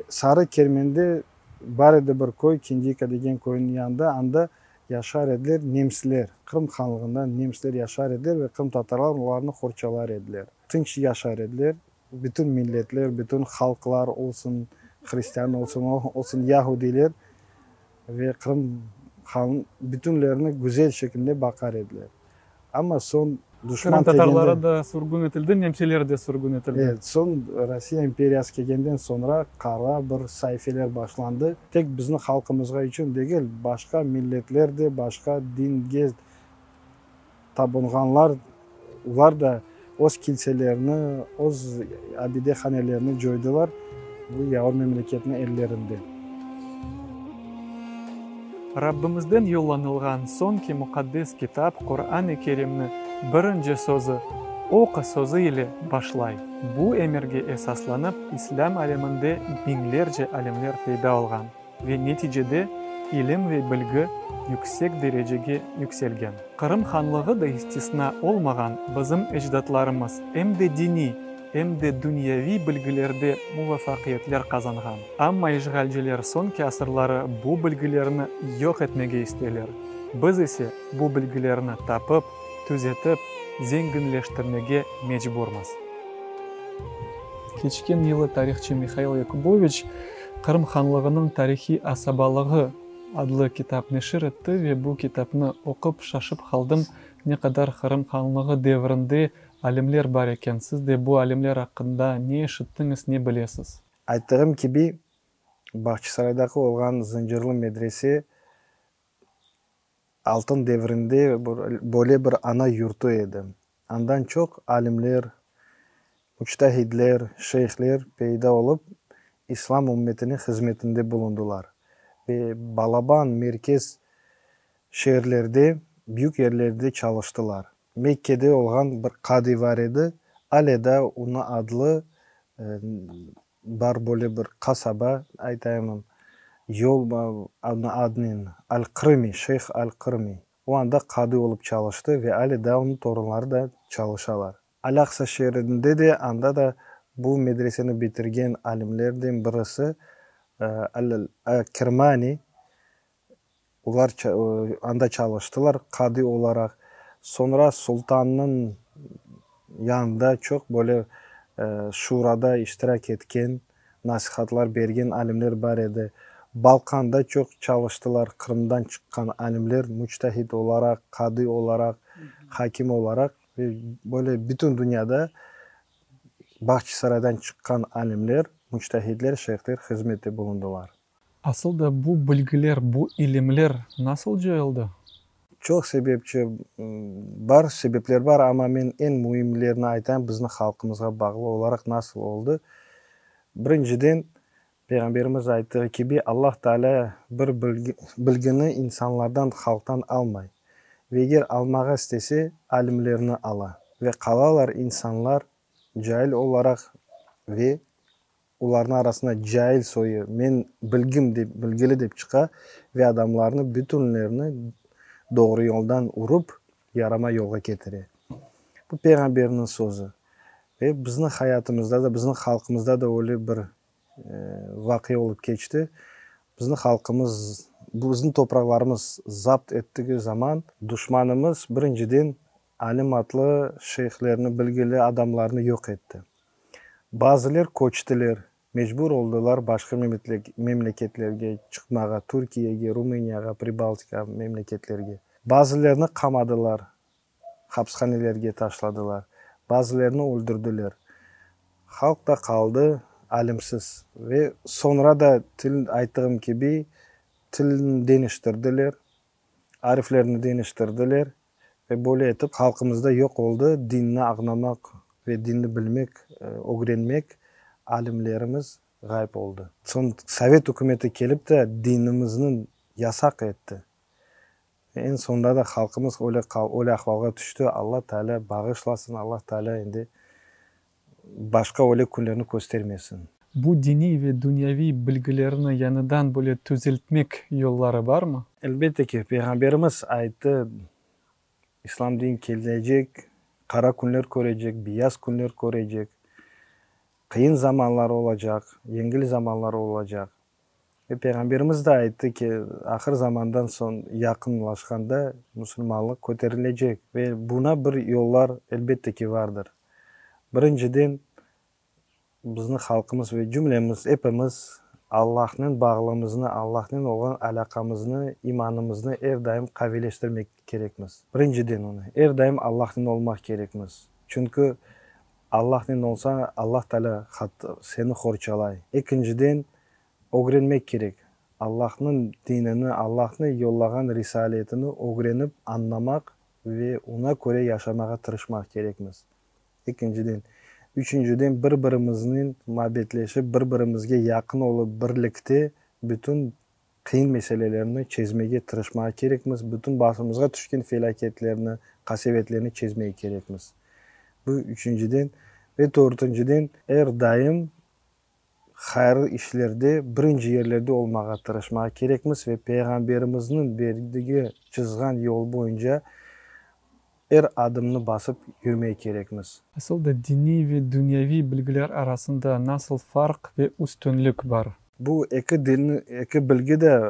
Sarı Kermende bar edi bir köy, Kindika degen köyniñ yanında, anda yaşar ediler nemsler, Qırım hanlığında nemsler yaşar ediler ve qırımtatarlar olarnı qorçalar ediler. Tınç yaşar ediler, bütün milletler, bütün halqlar olsun, hristian olsun, olsun yahudiyler ve Qırım han bütünlerini güzel şekilde baqar ediler. Amma soñ duşman kelgende. Qırımtatarları da sürgün etildi, nemseler de sürgün etildi. Evet, soñ Rossiya imperiyası kelgenden soñra qara bir saifeler başlandı. Tek bizni halqımızğa içün degil, başqa milletler de, başqa dinge tabınğanlar, olar da öz kilselerini, öz abidehanelerini coydılar bu yavur memleketniñ ellerinde. Rabbimizden yollanılğan soñki muqaddes kitap Quran-ı Kerimni birinci sözü Oqu sözü ile başlay. Bu emirge esaslanıp İslâm aleminde biñlerce alimler peyda olğan ve neticede ilim ve bilgi yüksek derecege yükselgen. Qırım hanlığı da istisna olmağan bizim ecdatlarımız em de diniy, em de dünyaviy bilgilerde muvafaqiyetler qazanğan. Amma işğalciler soñki asırları bu bilgilerni yoq etmege isteyler. Biz ise bu bilgilerni tapıp, tüzetip, zenginleştirmege mecburmız. Keçken yılı tarihçı Mihail Yakuboviç Qırım hanlığınıñ tarihiy asabalığı adlı kitap neşir etti ve bu kitapnı oqup şaşıp qaldım, ne qadar Qırım hanlığı devrinde alimler bar eken. Siz de bu alimler aqqında ne eşittiñiz, ne bilesiz? Ayttığım kibi, Bağçasaraydaki olğan Zıncırlı medrese Altın devrinde böyle bir ana yurtu edi. Andan çoq alimler, müçtahidler, şeyhler peyda olıp, İslam ümmetine hızmetinde bulundılar ve balaban merkez şeerlerde, büyük yerlerde çalıştılar. Mekkede olğan bir qadiy bar edi, ale da onıñ adlı Bar böyle bir qasaba, aytayım, yol onıñ adınen, Al-Qırımi, Şeyh Al-Qırımi. O anda qadı olıp çalıştı ve ale daa onıñ torunları da çalışalar. Al-Aqsa şeerinde de, anda da bu medreseni bitirgen alimlerden birisi Al-Kirmani, Olar anda çalıştılar qadı olaraq. Soñra sultannıñ yanında çoq böyle şurada iştirak etken, nasihatlar bergen alimler bar edi. Balkanda çoq çalıştılar Qırımdan çıqqan alimler, müçtahid olaraq, qadı olaraq, hakim olaraq ve böyle bütün dünyada Bağçasaraydan çıqqan alimler, müçtahidler, şeyhler hızmette bulundılar. Asıl da bu bilgiler, bu ilimler nasıl coyuldı? Çoq sebepçi bar, sebepler bar, amma men eñ müimlerini aytayım, bizni halqımızğa bağlı olaraq nasıl oldı. Birinciden, Peyğamberimiz ayttığı kibi, Allah Taalâ bir bilgini insanlardan, halqtan almay. Ve eger almağa istese, alimlerni ala. Ve qalalar insanlar cail olaraq ve Olarnıñ arasında cail soyu, men bilgim dep, bilgili dep çıqa ve adamlarnı bütünlerini doğru yoldan urıp, yaramay yolğa ketire. Bu Peyğamberniñ sözü. Ve bizni hayatımızda da, bizni halqımızda da öyle bir vaqia olıp keçti. Bizni halqımız, bizni topraqlarımız zapt ettigi zaman, duşmanımız birinciden alim atlı şeyhlerni, bilgili adamlarnı yoq etti. Bazıler köçtiler, mecbur oldılar başqa memleketlerge çıqmağa, Türkiyege, Rumıniyağa, Pribaltika memleketlerge. Bazılarını qamadılar, hapshanelerge taşladılar, bazılarını öldürdiler. Halq da qaldı alimsiz. Ve soñra da til, ayttığım kibi, tilni deñiştirdiler, ariflerni deñiştirdiler. Ve böyle etip halqımızda yoq oldı dinni añlamaq ve dinni bilmek, ögrenmek alimlerimiz ğayıp oldı. Soñ sovet ükümeti kelip de dinimizni yasaq etti. Ve eñ soñunda da halqımız öyle öyle ahvalğa tüşti, Alla Taalâ bağışlasın, Alla Taalâ endi başqa öyle künlerni köstermesin. Bu diniy ve dünyaviy bilgilerni yañıdan böyle tüzeltmek yolları barmı? Elbette ki, Peyğamberimiz ayttı, İslam din kelecek, qara künler körecek, beyaz künler körecek, qıyın zamanlar olacaq, yengil zamanlar olacaq. Ve Peyğamberimiz de ayttı ki, ahır zamandan soñ yaqınlaşqanda musulmanlıq köterilecek ve buna bir yollar elbette ki vardır. Birinciden, Bizni halqımız ve cümlemiz, epimiz Allahnen bağlımıznı, Allahnen olğan alâqamıznı, imanımıznı er daim qaviyleştirmek kerekmiz. Birinciden onı, er daim Allahnen olmaq kerekmiz. Çünki Allahnen olsañ, Allah Taalâ seni qorçalay. Ekinciden, ögrenmek kerek. Allahnıñ dinini, Allahnıñ yollağan risaletini ögrenip añlamaq ve oña köre yaşamağa tırışmaq kerekmiz. Ekinciden. Üçünciden, bir-birimiznen muabbetleşip, bir-birimizge yaqın olıp, birlikte bütün. qıyın meselelerni çezmege tırışmağa kerekmiz, bütün başımızğa tüşken felâketlerni, qasevetlerni çezmege kerekmiz. Bu üçünciden. Ve dörtünciden, er daim hayırlı işlerde birinci yerlerde olmağa tırışmağa kerekmiz ve Peyğamberimizniñ berdigi, çızğan yol boyunca er adımnı basıp yürmege kerekmiz. Asıl da diniy ve dünyaviy bilgiler arasında nasıl farq ve üstünlik bar? Bu eki dilni, eki bilgi de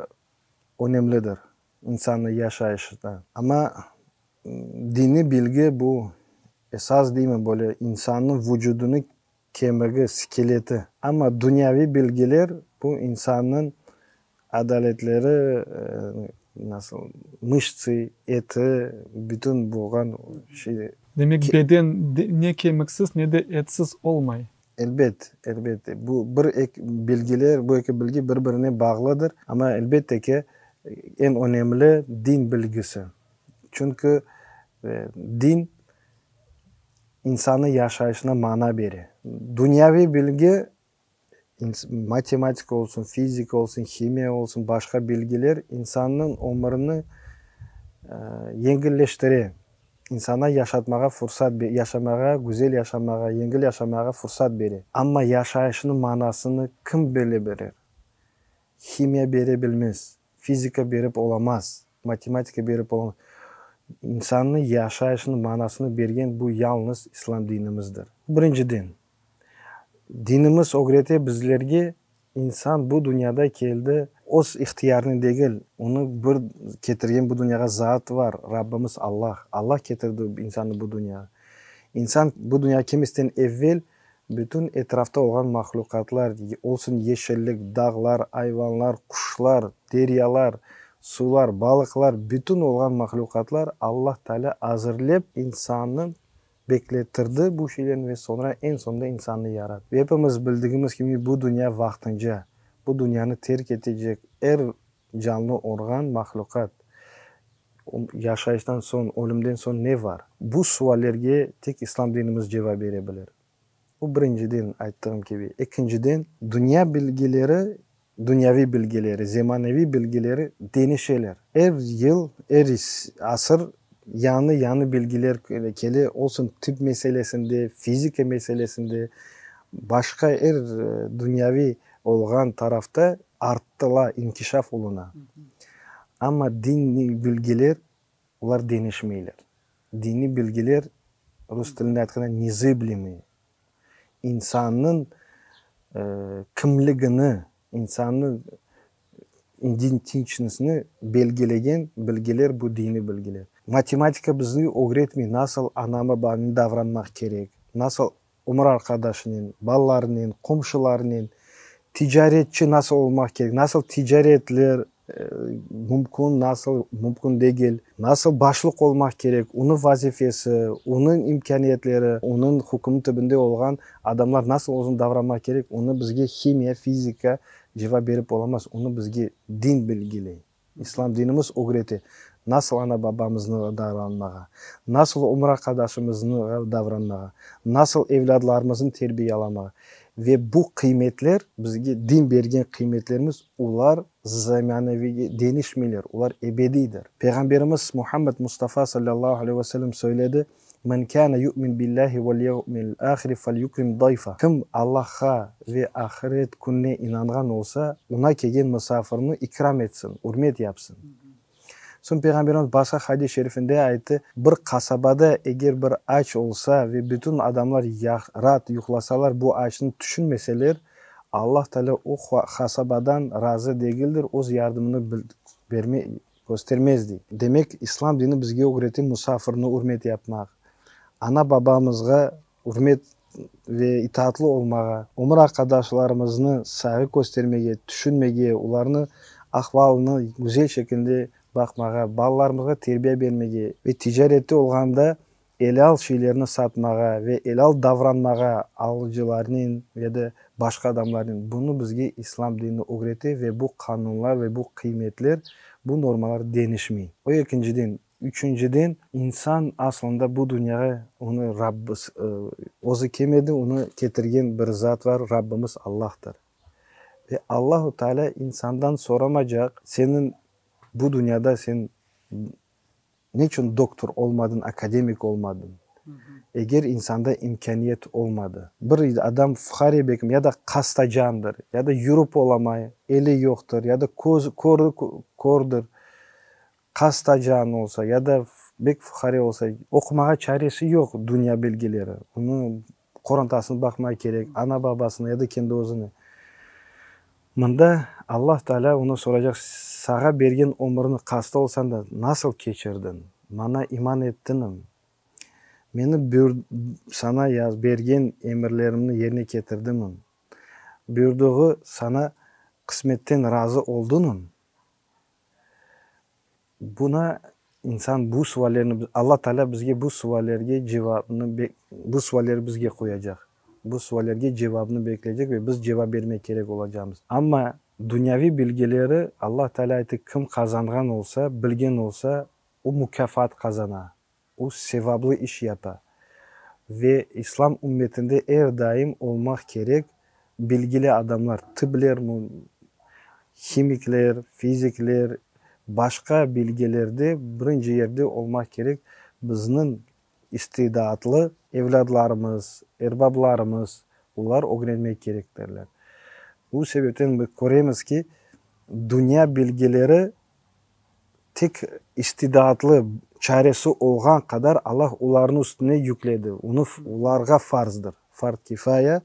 önemlidir insannıñ yaşayışında. Amma diniy bilgi bu esas deymi, böyle insannıñ vucudınıñ kemigi, skeleti. Amma dünyaviy bilgiler bu insannıñ adaletleri, nasıl, mıştsı, eti, bütün bolğan şey. Demek, beden ne kemiksiz, ne de etsiz olmay. Elbet, elbet. Bu bir eki bilgiler, bu eki bilgi bir-birine bağlıdır. Amma elbette ki, eñ önemli din bilgisi. Çünki din insannıñ yaşayışına mana bere. Dünyaviy bilgi, matematika olsun, fizika olsun, himiya olsun, başqa bilgiler insannıñ ömürini yengilleştire, insana yaşatmağa fursat, yaşamağa, güzel yaşamağa, yengil yaşamağa fursat bere. Amma yaşayışnıñ manasını kim bile berer? Himiya bere bilmez, fizika berip olamaz, matematika berip olamaz. İnsannıñ yaşayışınıñ manasını bergen bu yalıñız İslâm dinimizdir. Birinciden, dinimiz ögrete bizlerge, insan bu dünyada keldi öz ihtiyarınen degil, onı bir ketirgen bu dünyağa zat var, Rabbimiz Allah. Allah ketirdi insannı bu dünyağa. İnsan bu dünyağa kelmezden evel Bütün etrafta olğan mahlüqatlar, olsun yeşillik, dağlar, ayvanlar, quşlar, deryalar, suvlar, balıqlar, bütün olğan mahlüqatlar Allah Taalâ azırlep insannı beklettirdi bu şeylerni ve soñra eñ soñunda insannı yarattı. Ve epimiz bildigimiz kibi bu dünya vaqtınca, bu dünyanı terk etecek er canlı orğan mahlüqat, yaşayıştan soñ, ölümden soñ ne var? Bu suallerge tek İslam dinimiz cevap bere bilir. Bu birinciden, ayttığım kibi. Ekinciden, dünya bilgileri, dünyaviy bilgileri, zemaneviy bilgileri deñişeler. Er yıl, er asır yañı-yañı bilgiler kele, olsun tib meselesinde, fizika meselesinde, başqa er dünyaviy olğan tarafta arttıla, inkişaf oluna. Amma diniy bilgiler, olar deñişmeyler. Diniy bilgiler, rus tilinde aytqanda, nezıblemıy, insannıñ kimligini, insannıñ identiçnostını belgilegen bilgiler bu diniy bilgiler. Matematika bizni ögretmey, nasıl ana-babanen davranmaq kerek, nasıl ömür arqadaşınen, balalarınen, qomşularınen, ticaretçi nasıl olmaq kerek, nasıl ticaretler mümkün, nasıl mümkün degil, nasıl başlıq olmaq kerek, onıñ vazifesi, onıñ imkâniyetleri, onıñ hükümi tübünde olğan adamlar nasıl özüni davranmaq kerek, onı bizge himiya, fizika cevap berip olamaz, onı bizge din belgiley. İslâm dinimiz ögrete, nasıl ana-babamıznı davranmağa, nasıl ömür arqadaşımıznı davranmağa, nasıl evlâdlarımıznı terbiyalamağa. Ve bu qıymetler, bizge din bergen qıymetlerimiz, olar zemaneviy deñişmeyler, olar ebediydir. Peyğamberimiz Muhammed Mustafa salâllahu aleyhi ve sellem söyledi, Men kâne yu'min billâhi vel yevmil âhiri felyukrim dayfa, Kim Allahqa ve ahiret kününe inanğan olsa, oña kelgen musafirni ikram etsin, ürmet yapsın. Soñ Peyğamberimiz başqa hadis-i şerifinde ayttı, Bir qasabada eger bir aç olsa ve bütün adamlar raat yuqlasalar, bu açnı tüşünmeseler, Allah Taalâ o qasabadan razı degildir, öz yardımını bermey, köstermez, dey. Demek, İslam dini bizge ögrete musafirni ürmet yapmaq, ana-babamızğa ürmet ve itaatlı olmağa, ömür arqadaşlarımıznı sayğı köstermege, tüşünmege, olarnı ahvalını güzel şekilde baqmağa, balalarımızğa terbiye bermege ve ticarette olğanda elâl şeylerni satmağa ve elâl davranmağa alıcılarnen ya da başqa adamlarnen, bunı bizge İslam dini ögrete ve bu qanunlar ve bu qıymetler, bu normalar deñişmey. O ekinciden. Üçünciden, insan aslında bu dünyağa onı Rabbis, özü kelmedi, onı ketirgen bir zat var, Rabbimiz Allahtır. Ve Allahu Teala insandan soramacaq, seniñ bu dünyada sen neçün doktor olmadıñ, akademik olmadıñ? Eger insanda imkâniyet olmadı. Bir adam fuqare bekim ya da qastacandır, ya da yürip olamay, eli yoqtır, ya da köz, körü kördür, qastacan olsa, ya da bek fuqare olsa, oqumağa çaresi yoq dünya bilgileri. Onı qorantasını baqmaq kerek, ana-babasını ya da kendi özüni. Mında Allah Teala onı soracaq, Sağa bergen ömürni qasta olsañ da, nasıl keçirdiñ? Maña iman ettiñmi? Meni saña yaz bergen emirlerimni yerine ketirdiñmi? Buyurdığı saña qısmetten razı oldıñmı? Buna insan bu suallerni, Alla Taalâ bizge bu suallerge cevapnı, bu sualleri bizge qoyacaq. Bu suallerge cevapnı bekleycek ve biz cevap bermek kerek olacaqmız. Amma dünyaviy bilgileri, Alla Taalâ ayttı, kim qazanğan olsa, bilgen olsa, o mukâfat qazana, o sevaplı iş yapa. Ve İslam ümmetinde er daim olmaq kerek bilgili adamlar, tıbler, himikler, fizikler, başqa bilgilerde birinci yerde olmaq kerek bizniñ istidatlı evlâdlarımız, erbablarımız, olar ögrenmek kerektirler. Bu sebepten biz köremiz ki, dünya bilgileri tek istidatlı, çaresi olğan qadar Allah olarnıñ üstüne yükledi, onı olarğa farzdır, fard kifaya,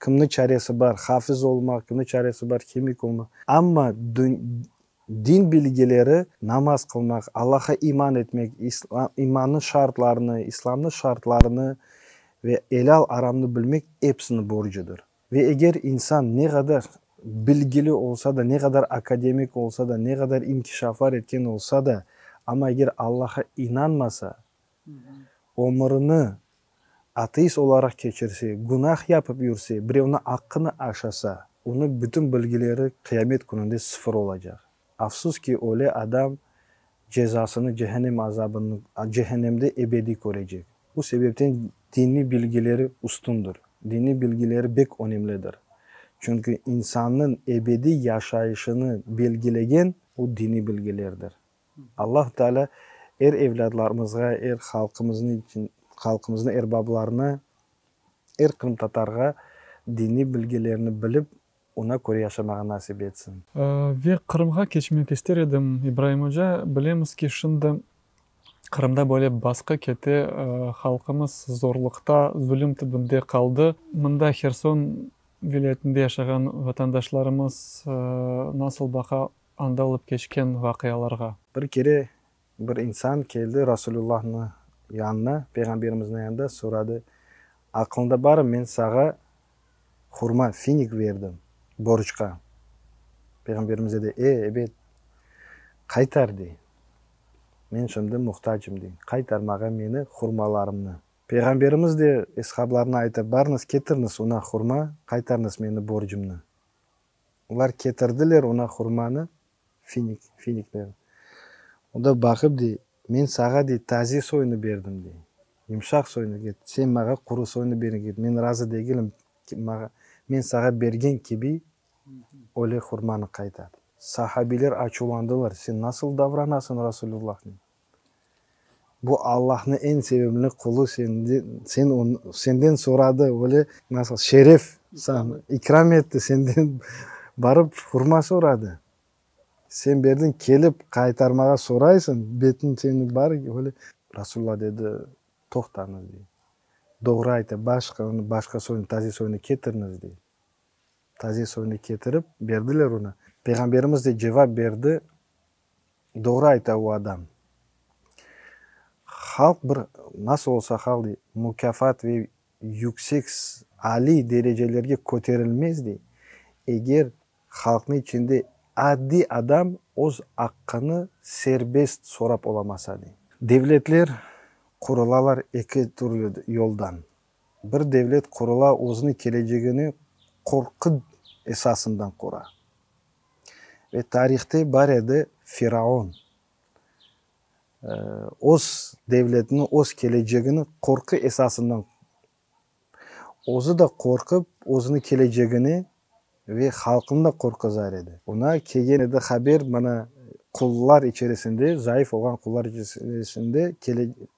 kimniñ çaresi bar hafiz olmaq, kimniñ çaresi bar himik olmaq, amma din bilgileri, namaz qılmaq, Allahqa iman etmek, imannıñ şartlarını, İslamnıñ şartlarını ve elâl-aramnı bilmek episiniñ borcudır. Ve eger insan ne qadar bilgili olsa da, ne qadar akademik olsa da, ne qadar inkişaflar etken olsa da, amma eger Allahqa inanmasa, ömürini ateist olaraq keçirse, günah yapıp yürse, birevniñ aqqını aşasa, onıñ bütün bilgileri qıyamet kününde sıfır olacaq. Afsus ki, öyle adam cezasını, cehennem azabını, cehennemde ebediy körecek. Bu sebepten diniy bilgileri üstündir. Diniy bilgileri bek önemlidir. Çünki insannıñ ebediy yaşayışını belgilegen o diniy bilgilerdir. Allah Teala er evlâdlarımızğa, er halqımıznı halqımıznıñ erbablarına, er qırımtatarğa diniy bilgilerni bilip, Oña köre yaşamağa nasip etsin. Ve Qırımğa keçmek ister edim, İbraim oca. Bilemiz ki, şimdi Qırımda böyle basqı kete, halqımız zorluqta, zulüm tübünde qaldı. Mında Herson vilâyetinde yaşağan vatandaşlarımız nasıl baqa anda olıp keçken vaqialarğa? Bir kere bir insan keldi Rasulullahnıñ yanına, Peyğamberimizniñ yanında, soradı, Aqlıñda barmı, men sağa hurma, finik berdim borcqa. Peyğamberimiz dedi, E, ebet, qaytar, dey. Men şimdi muhtacım, dey. Qaytar mağa meni hurmalarımnı. Peyğamberimiz de eshablarına ayta, Barıñız, ketiriñiz oña hurma, qaytarıñız meni borcumnı. Olar ketirdiler oña hurmanı, finik, finiklerni. O da baqıp dey, Men sağa, dey, taze soyunı berdim, dey, yımşaq soyunı, sen mağa quru soyunı berdiñ, men razı degilim, mağa, men sağa bergen kibi öyle hurmanı qaytar. Sahabiyler açuvlandılar, Sen nasıl davranasıñ Rasulullahnen? Bu Allahnıñ eñ sevimli qulu sen, senden soradı, öyle nasıl şeref saña ikram etti, senden barıp hurma soradı. Sen berdiñ, kelip qaytarmağa soraysıñ, betiñ seniñ bar, öyle. Rasulullah dedi, Toqtañız, dey. Doğru ayta, başqa, başqa soyunı, taze soyunı ketiriñiz, dey. Taze soyunı ketirip berdiler oña. Peyğamberimiz de cevap berdi, Doğru ayta o adam. Halq bir, nasıl olsa halq, dey, mukâfat ve yüksek, aliy derecelerge köterilmez, dey, eger halqnıñ içinde adiy adam öz aqqını serbest sorap olamasa, dey. Devletler qurulalar eki türlü yoldan. Bir devlet qurula özüniñ kelecegini qorqu esasından qura. Ve tarihte bar edi firaun. Öz devletini, öz kelecegini qorqu esasından, özü de qorqıp özüniñ kelecegini. Ve halqını da qorquzar edi. Oña kelgen edi haber, mana, qullar içerisinde, zayıf olğan qullar içerisinde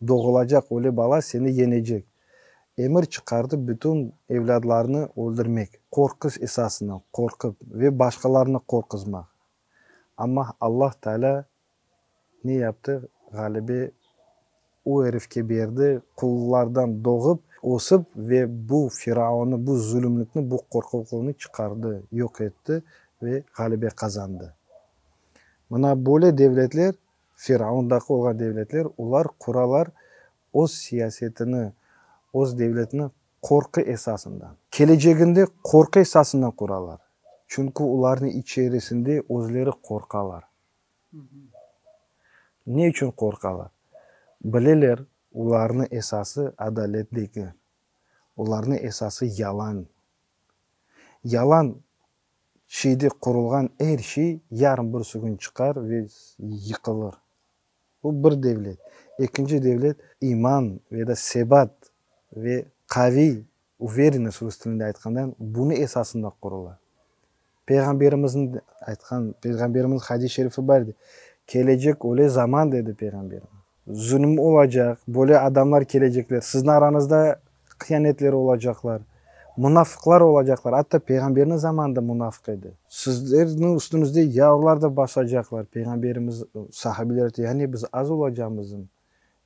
doğulacaq öyle bala seni yeñecek. Emir çıqardı bütün evlâdlarnı öldürmek. Qorqu esasından, qorqıp ve başqalarnı qorquzmaq. Amma Allah Taalâ ne yaptı? Ğalebe o erifke berdi, qullardan doğıp, ösip ve bu firaonnı, bu zulümlikni, bu qorquqlını çıqardı, yoq etti ve ğalebe qazandı. Mına böyle devletler, firaondaki olğan devletler, olar quralar öz siyasetini, öz devletini qorqu esasından. Keleceginde qorqu esasından quralar. Çünki olarnıñ içerisinde özleri qorqalar. Ne içün qorqalar? Bileler, olarnıñ esası adalet degil. Olarnıñ esası yalan. Yalan şeyde qurulğan er şey yarın birisi kün çıqar ve yıqılır. Bu bir devlet. Ekinci devlet iman ve da sebat ve qaviy uverennost rus tilinde aytqanda bunı esasında qurula. Peyğamberimizniñ aytqan, Peyğamberimizniñ hadis-i şerifi bar edi, Kelecek öyle zaman, dedi Peyğamberimiz, zulüm olacaq, böyle adamlar kelecekler, siziñ arañızda hıyanetler olacaqlar, munafıqlar olacaqlar, atta Peyğamberniñ zamanında munafıq edi. Sizlerniñ üstüñizde yavrular da basacaqlar. Peyğamberimiz, sahabeler ayttı, yani biz az olacamızmı?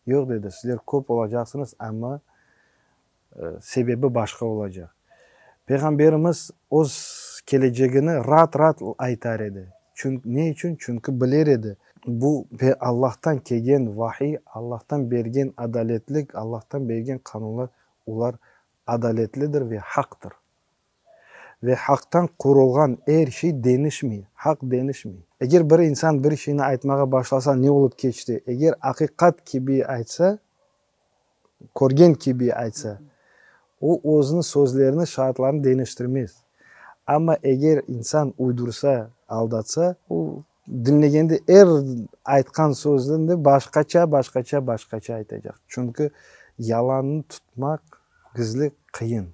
Yoq, dedi, sizler köp olacaqsıñız, amma sebebi başqa olacaq. Peyğamberimiz öz kelecegini raat-raat aytar edi. Ne içün? Çünki biler edi, bu Allahtan kelgen vahiy, Allahtan bergen adaletlik, Allahtan bergen qanunlar, olar adaletlidir ve haqtır. Ve haqtan qurulğan er şey deñişmey, haq deñişmey. Eger bir insan bir şeyni aytmağa başlasa, ne olıp keçti? Eger aqiqat kibi aytsa, körgen kibi aytsa, o özüniñ sözlerini, şaatlarını deñiştirmez. Amma eger insan uydursa, aldatsa, o diñlegende er aytqan sözüni başqaça, başqaça, başqaça aytacaq. Çünki yalannı tutmaq gizli qıyın,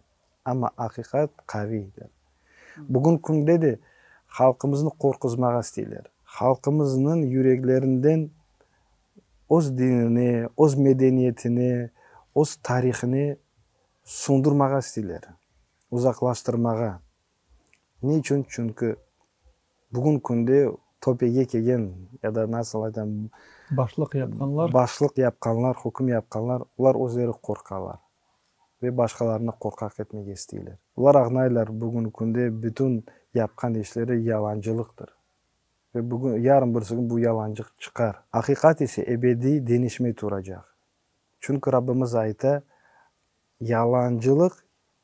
amma aqiqat qaviydir. Bugün künde de halqımıznı qorquzmağa isteyler. Halqımıznıñ yüreklerinden öz dinine, öz medeniyetine, öz tarihine sundurmağa isteyler, uzaqlaştırmağa. Ne içün? Çünki bugün künde töpege kelgen ya da nasıl aytam, Başlıq yapqanlar. Başlıq yapqanlar, hüküm yapqanlar, olar özleri qorqalar ve başqalarını qorqaq etmege isteyler. Olar añlaylar, bugün künde bütün yapqan işleri yalancılıqtır. Ve bugün, yarın birisi kün bu yalancıq çıqar. Aqiqat ise ebediy deñişmey turacaq. Çünki Rabbimiz ayta, Yalancılıq,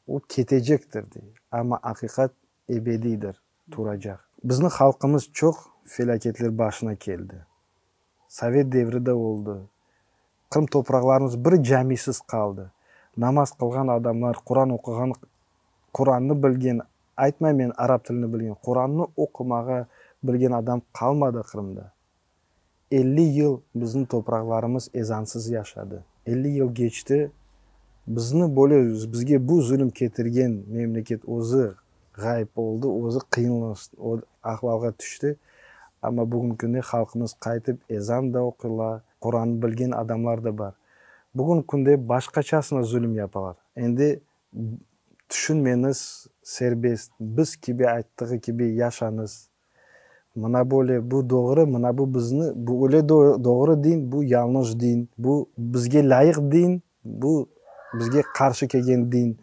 o ketecektir, dey, amma aqiqat ebediydir, turacaq. Bizni halqımız çoq felâketler başına keldi. Sovet devri de oldı. Qırım topraqlarımız bir camisiz qaldı. Namaz qılğan adamlar, Quran oquğan, Qurannı bilgen, aytmay men arap tilini bilgen, Qurannı oqumağa bilgen adam qalmadı Qırımda. 50 yıl bizim topraqlarımız ezansız yaşadı. 50 yıl keçti, bizni böyle, bizge bu zulüm ketirgen memleket özü ğayıp oldı, özü qıyın ahvalğa tüşti. Amma bugün künde halqımız qaytıp ezan da oquylar, Qurannı bilgen adamlar da bar. Bugün künde başqaçasına zulüm yapalar. Endi tüşünmeñiz, serbest, biz kibi ayttığı kibi yaşañız. Mına böyle, bu doğru, mına bu bizni, bu öyle doğru din, bu yañlış din, bu bizge lâyıq din, bu bizge qarşı kelgen din,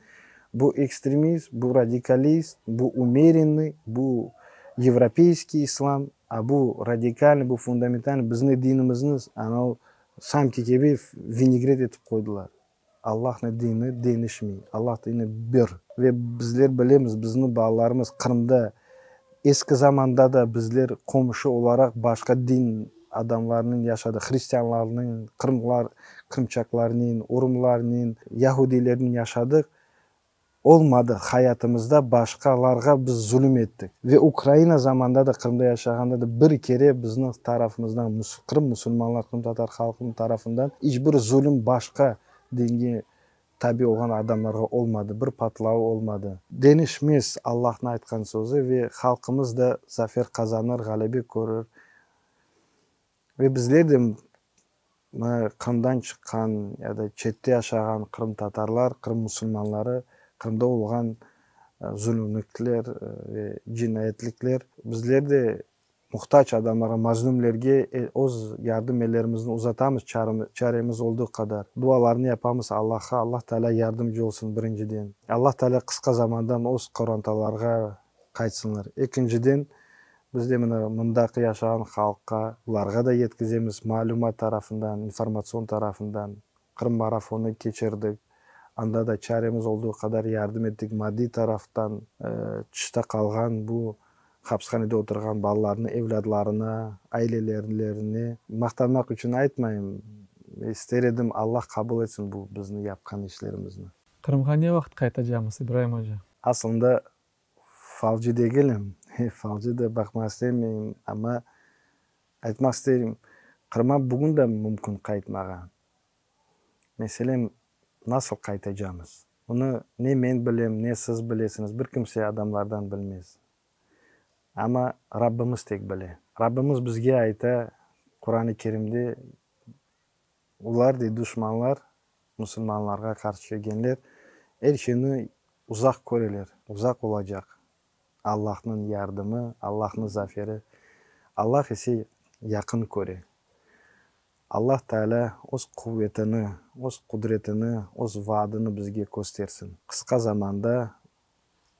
bu ekstremist, bu radikalist, bu umerennıy, bu yevropeyskiy islam, a bu radikalnıy, bu fundamentalnıy, bizni dinimizni anau sanki kibi vinegret etip qoydılar. Allahnıñ dini deñişmey, Allah dini bir. Ve bizler bilemiz, bizni balalarımız Qırımda eski zamanda da bizler qomşu olaraq başqa din adamlarınen yaşadıq, hristianlarnen, qırımlar, qırımçaqlarnen, urumlarnen, yahudiylernen yaşadıq. Olmadı, hayatımızda başqalarğa biz zulüm ettik. Ve Ukraina zamanında da, Qırımda yaşağanda da bir kere bizni tarafımızdan, Qırım musulmanlar, qırımtatar halqınıñ tarafından iç bir zulüm başqa dinge. tabi olğan adamlarğa olmadı, bir patlavı olmadı. Deñişmez Allahnıñ aytqan sözü ve halqımız da zafer qazanır, ğalebe körür. Ve bizler de, mına, Qırımdan çıqqan ya da çette yaşağan qırımtatarlar, Qırım musulmanları, Qırımda olğan zulümlikler ve cinayetlikler, bizler de muhtac adamlarğa, mazlumlerge öz yardım ellerimizni uzatamız çaremiz olduğı qadar. Dualarnı yapamız Allahqa, Allah Taalâ yardımcı olsun, birinciden. Allah Taalâ qısqa zamandan öz qorantalarğa qaytsınlar. Ekinciden, biz de mına mındaki yaşağan halqqa, bularğa da yetkizemiz malümat tarafından, informatsion tarafından. Qırım marafonı keçirdik, anda da çaremiz olduğı qadar yardım ettik maddiy taraftan, tışta qalğan bu hapishanede oturğan balalarnıñ evlâdlarına, ailelerine. Maqtanmaq içün aytmayım, ister edim Allah qabul etsin bu bizni yapqan işlerimizni. Qırımğa ne vaqıt qaytacamız, İbraim oca? Aslında falcı degilim, falcı da baqmaq istemeyim, amma aytmaq isterim, Qırıma bugün de mümkün qaytmağa. Meselem, nasıl qaytacamız? Bunı ne men bilem, ne siz bilesiñiz, bir kimse adamlardan bilmez. Amma Rabbimiz tek bile. Rabbimiz bizge ayta Quran-ı Kerimde, Olar, dey, duşmanlar, musulmanlarğa qarşı kelgenler, er şeyni uzaq köreler, uzaq olacaq Allahnıñ yardımı, Allahnıñ zaferi. Allah ise yaqın köre. Allah Taalâ öz quvetini, öz qudretini, öz vaadını bizge köstersin. Qısqa zamanda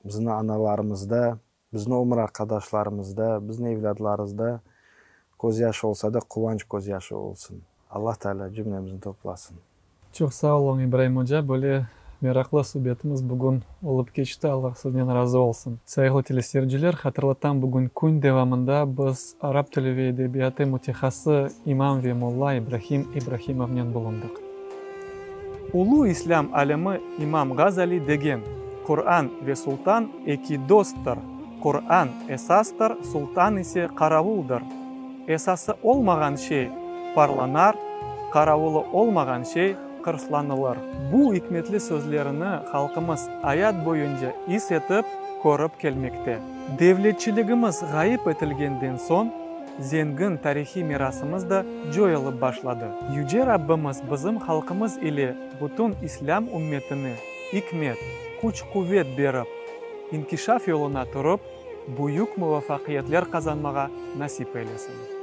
bizni analarımızda, bizni ömür arqadaşlarımızda, bizni evlâdlarızda közyaşı olsa da, quvanç közyaşı olsun. Allah Taalâ cümlemizni toplasın. Çoq sağ oluñ, İbraim oca, böyle meraqlı subetimiz bugün olıp keçti, Allah sizden razı olsun. Sayğılı teleseyirciler, hatırlatam, bugün kün devamında biz arap tili ve edebiyatı mütehası imam ve molla İbrahim İbrahimovnen bulundıq. Ulu islâm alimi İmam Ğazali degen, Quran ve sultan eki dosttır, Quran esastır, sultan ise qaravuldır. Esası olmağan şey parlanar, qaravulı olmağan şey qırslanılır. Bu ikmetli sözlerini halqımız ayat boyunca is etip, körip kelmekte. Devletçiligimiz ğayıp etilgenden soñ, zengin tarihiy mirasımız da coyulıp başladı. Yüce Rabbimiz bizim halqımız ile bütün islâm ümmetine ikmet, küç-quvet berip, inkişaf yoluna turıp, büyük muvafaqiyetler qazanmağa nasip eylesin.